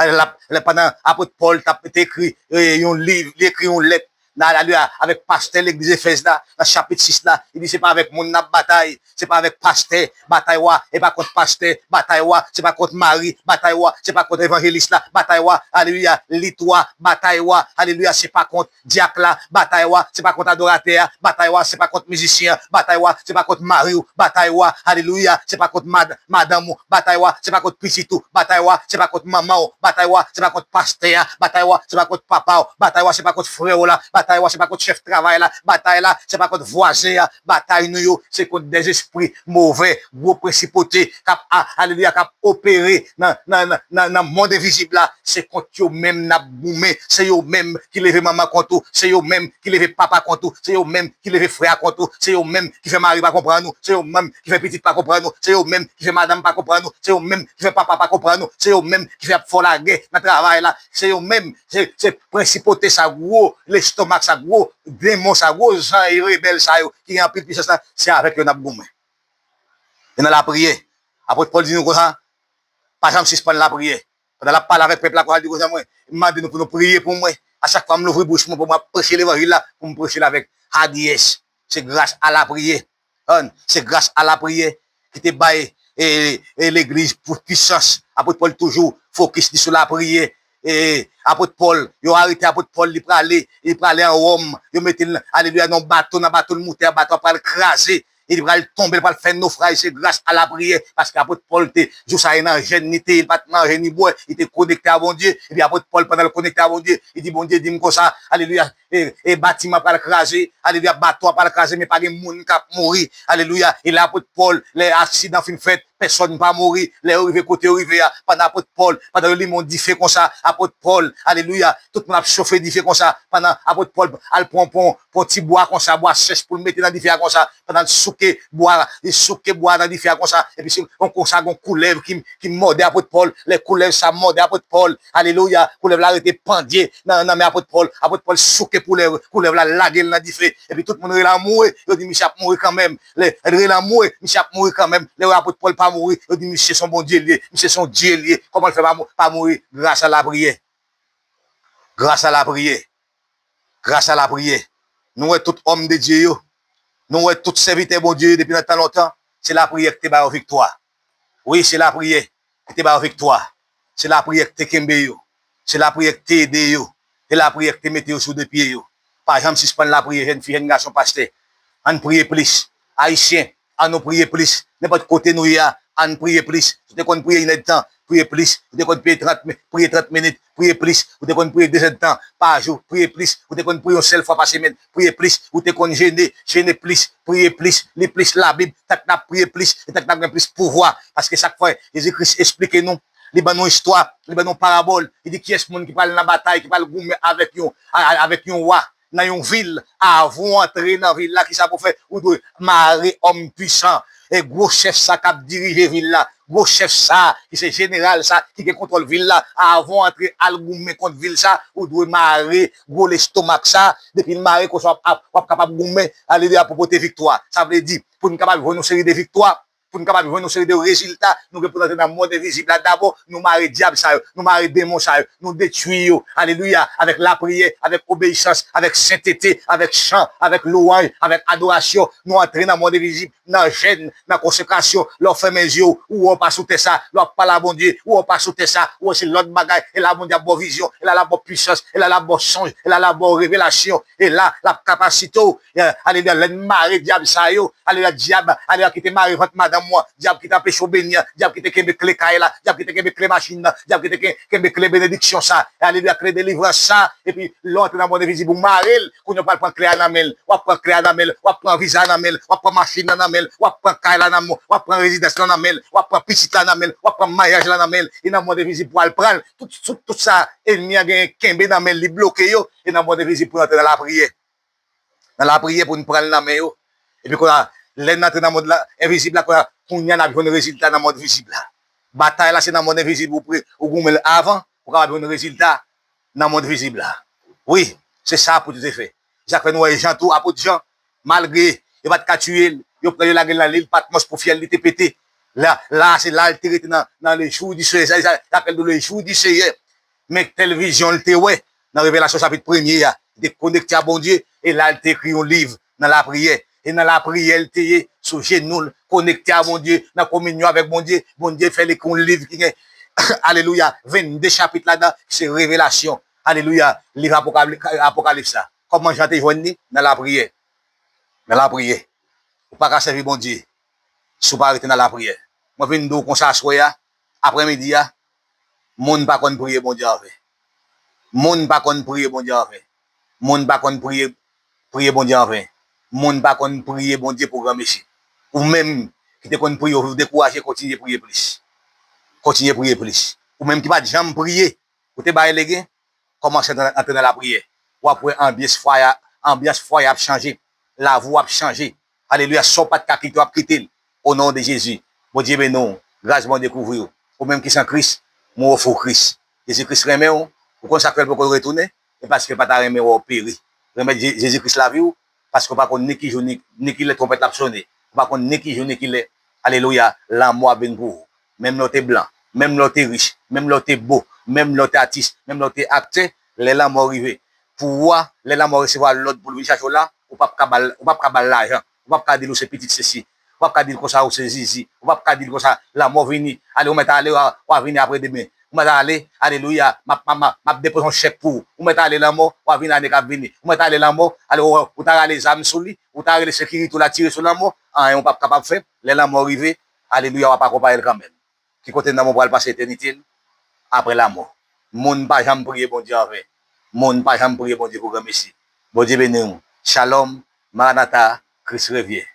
Lè, lè pandan apot Pòl t ap te ekri, eh, yon liv, li ekri yon lèt, nan, alelouya, avèk pastè legliz Efèz la, nan chapit sis la, li di, se pa avèk moun n ap batay, se pa avèk pastè, batay w a, e pa kont pastè, batay w a, se pa kont mari, batay w a, se pa kont evanjelis la, batay w a, alelouya, lit w a, batay w a, alelouya, se pa kont dyak la, batay w a, se pa kont adoratè a, batay w a, se pa kont mizisyen an, batay w a, se pa kont mari w, batay w a, alelouya, se pa kont mad-, madanm ou, batay w a, se pa kont pitit ou, batay w a, se pa kont manman w, batay w a, se pa kont pastè a, batay w a, se pa kont papa w, batay w a, se pa kont frè w la, batay w a, se pa kont chèf travay la, batay la, se pa kont vwazen an, batay nou yo, se kont dèzespri move, gwo prensipote k ap, a, alelouya, k ap opere nan, nan, nan, nan, nan mond envizib la, se kont yo menm n ap goumen, se yo menm ki leve manman kont ou, se yo menm ki leve papa kont ou, se yo menm ki leve frè a kont ou, se yo menm ki fè mari pa konprann ou, se yo menm ki fè pitit pa konprann ou, se yo menm ki fè madanm pa konprann ou, se yo menm ki fè papa pa konprann ou, se yo menm ki fè ap fè w lagè nan travay la, se yo menm, se, se prensipote sa gwo, lestomak sa gwo, denmon sa gwo, zanj rebèl sa yo ki gen anpil pisans la, se avèk yo n ap goumen. E nan lapriyè, apot Pòl di nou konsa, pa janm sispann lapriyè. Pandan l ap pale avèk pèp la konsa, l di konsa, mwen, m mande nou pou nou priye pou mwen. A chak fwa m louvri bouch mwen pou mwen ap preche levanjil la, pou m preche l avèk hadiyès. Se gras a lapriyè. An, se gras a lapriyè ki te bay, e, e, legliz pou pisans. Apot Pòl toujou fokis li sou lapriyè. E, apot Pòl, yo arete apot Pòl, li prale, li prale an Wòm. Yo mete l, alelouya, nan bato, nan bato l moute a, bato a pral kraze. E li pral tonbe, li pral fè nofraj, se gras a lapriyè. Paske apot Pòl te, jou sa a, nan jèn li te ye, li pa t manje ni bwè, li te konekte a Bondye. Epi apot Pòl, pandan l konekte a Bondye, li di, Bondye di m konsa, alelouya, e, e batiman pral kraze, alelouya, bato a pral kraze, men pa gen moun k ap mouri, alelouya. E lè apot Pòl, lè aksidan fin fèt, pèsòn pa mouri. Lè yo rive kote yo rive a, pandan apot Pòl, pandan yo limen yon dife konsa, apot Pòl, alelouya, tout moun ap chofe dife konsa, pandan apot Pòl al pran, pran, pran ti bwa konsa, bwa sèch pou l mete nan dife a konsa, pandan l souke bwa, li souke bwa nan dife a konsa, epi se yon konsa, gon koulèv ki, ki mòde apot Pòl, lè koulèv sa mòde apot Pòl, alelouya, koulèv la rete pandye nan, nan men apot Pòl, apot Pòl souke koulèv, koulèv la lage l nan dife, epi tout moun rele anmwe, yo di misye ap mouri kanmenm, lè, rele anmwe, misye ap mouri kanmenm, lè yo wè apot Pòl pa mouri, yo di misye se yon Bondye l ye, misye se yon Dye l ye, kòman l fè pa mou-, pa mouri? Gras a lapriyè, gras a lapriyè, gras a lapriyè. Nou wè tout òm de Dye yo, nou wè tout sèvitè Bondye yo depi nan tan lontan, se lapriyè ki te ba yo viktwa. Wi, se lapriyè ki te ba yo viktwa. Se lapriyè ki te kenbe yo. Se lapriyè ki te ede yo. Se lapriyè ki te mete yo sou de pye yo. Pa janm sispann lapriyè, jèn fi, jèn gason, pastè. Ann priye plis. Ayisyen, ann nou priye plis. Nenpòt kote nou ye a, ann priye plis. Si w te konn priye inèdtan, priye plis. Si w te konn priye trant mi-, priye trant minit, priye plis. Ou te konn priye de zèdtan pa jou, priye plis. Ou te konn priye yon sèl fwa pa semèn, priye plis. Ou te konn jene, jene plis, priye plis, li plis Labib, tank n ap priye plis, e tank n ap gen plis pouvwa. Paske sa k fè Jezi Kris esplike nou, li ban nou istwa, li ban nou parabòl, li di kiyès moun ki pral nan batay, ki pral goumen avèk yon, a-, a-, avèk yon wa nan yon vil, avan w antre nan vil la, kisa pou w fè? Ou dwe mare òm pwisan, e gwo chèf sa k ap dirije vil la, gwo chèf sa, ki se jeneral sa, ki gen kontwòl vil la, avan w antre al goumen kont vil sa, ou dwe mare gwo lestomak sa, depi l mare konsa w ap, ap, w ap kapab goumen, alelouya, pou pote viktwa. Sa vle di, pou n kapab jwenn yon seri de viktwa, pou n kapab jwenn yon seri de rezilta, nou gen pou n antre nan mond envizib la dabò, nou mare dyab sa yo, nou mare demon sa yo, nou detwi yo, alelouya, avèk lapriyè, avèk obeyisans, avèk sentete, avèk chan, avèk lwanj, avèk adorasyon, nou antre nan mond envizib, nan jèn, nan konsekrasyon, lè w fèmen zye w, ou wè w pa sou tè sa, lè w ap pale a Bondye, ou wè w pa sou tè sa, ou wè se lòt bagay, e la Bondye ap ba w vizyon, e la l ap ba w pwisans, e la l ap ba w sonj, e la l ap ba w revelasyon, e la l ap kapasite w, e, alelouya, lè n mare dyab sa yo, alelouya, dyab, alelouya, ki te mare vant madanm ou an, dyab ki te anpeche w beni an, dyab ki te kenbe kle kay la, dyab ki te kenbe kle machin nan, dyab ki te ken-, kenbe kle benediksyon sa, alelouya, kle delivrans sa, epi lè w antre nan mond envizib ou mare l, kounye a w pral pran kle a nan men l, w ap pran kle a nan men l, w ap pran viza a nan men l, w ap pran machin nan nan men l, w ap pran kay la nan men w, w ap pran rezidans lan nan men l, w ap pran pitit la nan men l, w ap pran maryaj la nan men l, e nan mond envizib pou w al pran l, tout, tout, tout sa ènmi an genyen kenbe nan men l, li bloke yo, e nan mond envizib pou w antre nan lapriyè. Nan lapriyè pou n pran l nan men yo. Epi kounye a, lè n antre nan mond la, envizib la, kounye a, kounye a n ap jwenn rezilta nan mond vizib la. Batay la, se nan mond envizib ou pre-, ou goumen l avan, pou w kapab jwenn rezilta nan mond vizib la. Wi, se sa apot yo te fè. Se sa k fè nou wè Jan tou, apot Jan, malgre yo pa t ka tiye l, yo pran yo lage l nan lil Patmòs pou fyèl li te pete. La, la, se la l te rete nan, nan le jour du Seigneur. Sa, sa, sa apèl de le jour du Seigneur. Men tèl vizyon l te wè nan Revelasyon chapit premye a. Li te konekte a Bondye, e la l te ekri yon liv nan lapriyè. E nan lapriyè l te ye, sou jenou l, konekte a Bondye, nan kominyon avèk Bondye. Bondye fè l ekri yon liv ki gen, alelouya, vennde chapit ladan, ki se Revelasyon. Alelouya, liv Apokali-, Apokalips la. Kòman Jan te jwenn li? Nan lapriyè. Nan lapriyè. Ou pa ka sèvi Bondye si w pa rete nan lapriyè. Mwen vin di w konsa aswè a, aprèmidi a, moun pa konn priye Bondye anven. Moun pa konn priye Bondye anven. Moun pa konn priye, priye Bondye anven. Moun pa konn priye Bondye pou granmesi. Ou menm ki te konn priye, ou dekouraje, kontinye priye plis. Kontinye priye plis. Ou menm ki pa t janm priye, ou te bay legen, kòmanse antre, antre nan lapriyè. W ap wè anbyans fwaye a, anbyans fwaye a ap chanje. Lavi w ap chanje. Alelouya, sa w pa t ka kite, w ap kite l. O non de Jezi. Bondye beni w. Gras Bondye kouvri w. Ou menm ki san Kris, mwen ofri w Kris. Jezi Kris renmen w. Ou konn sa k fè l poko retounen? E paske l pa ta renmen wè w peri. Remèt Je-, Jezi Kris lavi w, paske w pa konn ni ki jou, ni, ni ki lè twonpèt la ap sone. Ou pa konn ni ki jou, ni ki lè, alelouya, lanmò ap vin pou ou. Menm lè w te blan, menm lè w te rich, menm lè w te bo, menm lè w te atis, menm lè w te aktè, lè lanmò rive pou ou a, lè lanmò resevwa lòd pou l vin chache w la, ou p ap ka ba l, ou p ap ka ba l lajan, ou p ap ka di l ou se pitit sesi, ou p ap ka di l konsa ou se zizi, ou p ap ka di l konsa lanmò vini, ale ou mèt ale, w a, w a vini apre demen, ou mèt ale, alelouya, m ap, m ap, m ap, m ap depoze yon chèk pou ou, ou mèt ale lanmò, w a vini ane k ap vini, ou mèt ale lanmò, ale ou, ou ta rale zam sou li, ou ta rele sekirite w la tire sou lanmò, anyen ou p ap kapab fè, lè lanmò rive, alelouya, w ap akonpaye l kanmenm. Ki kote nanm ou pral pase etènite l apre lanmò? Moun pa janm priye Bondye anven. Moun pa janm priye Bondye pou granmesi. Bondye beni w. Shalom, Maranata, Kris revyen.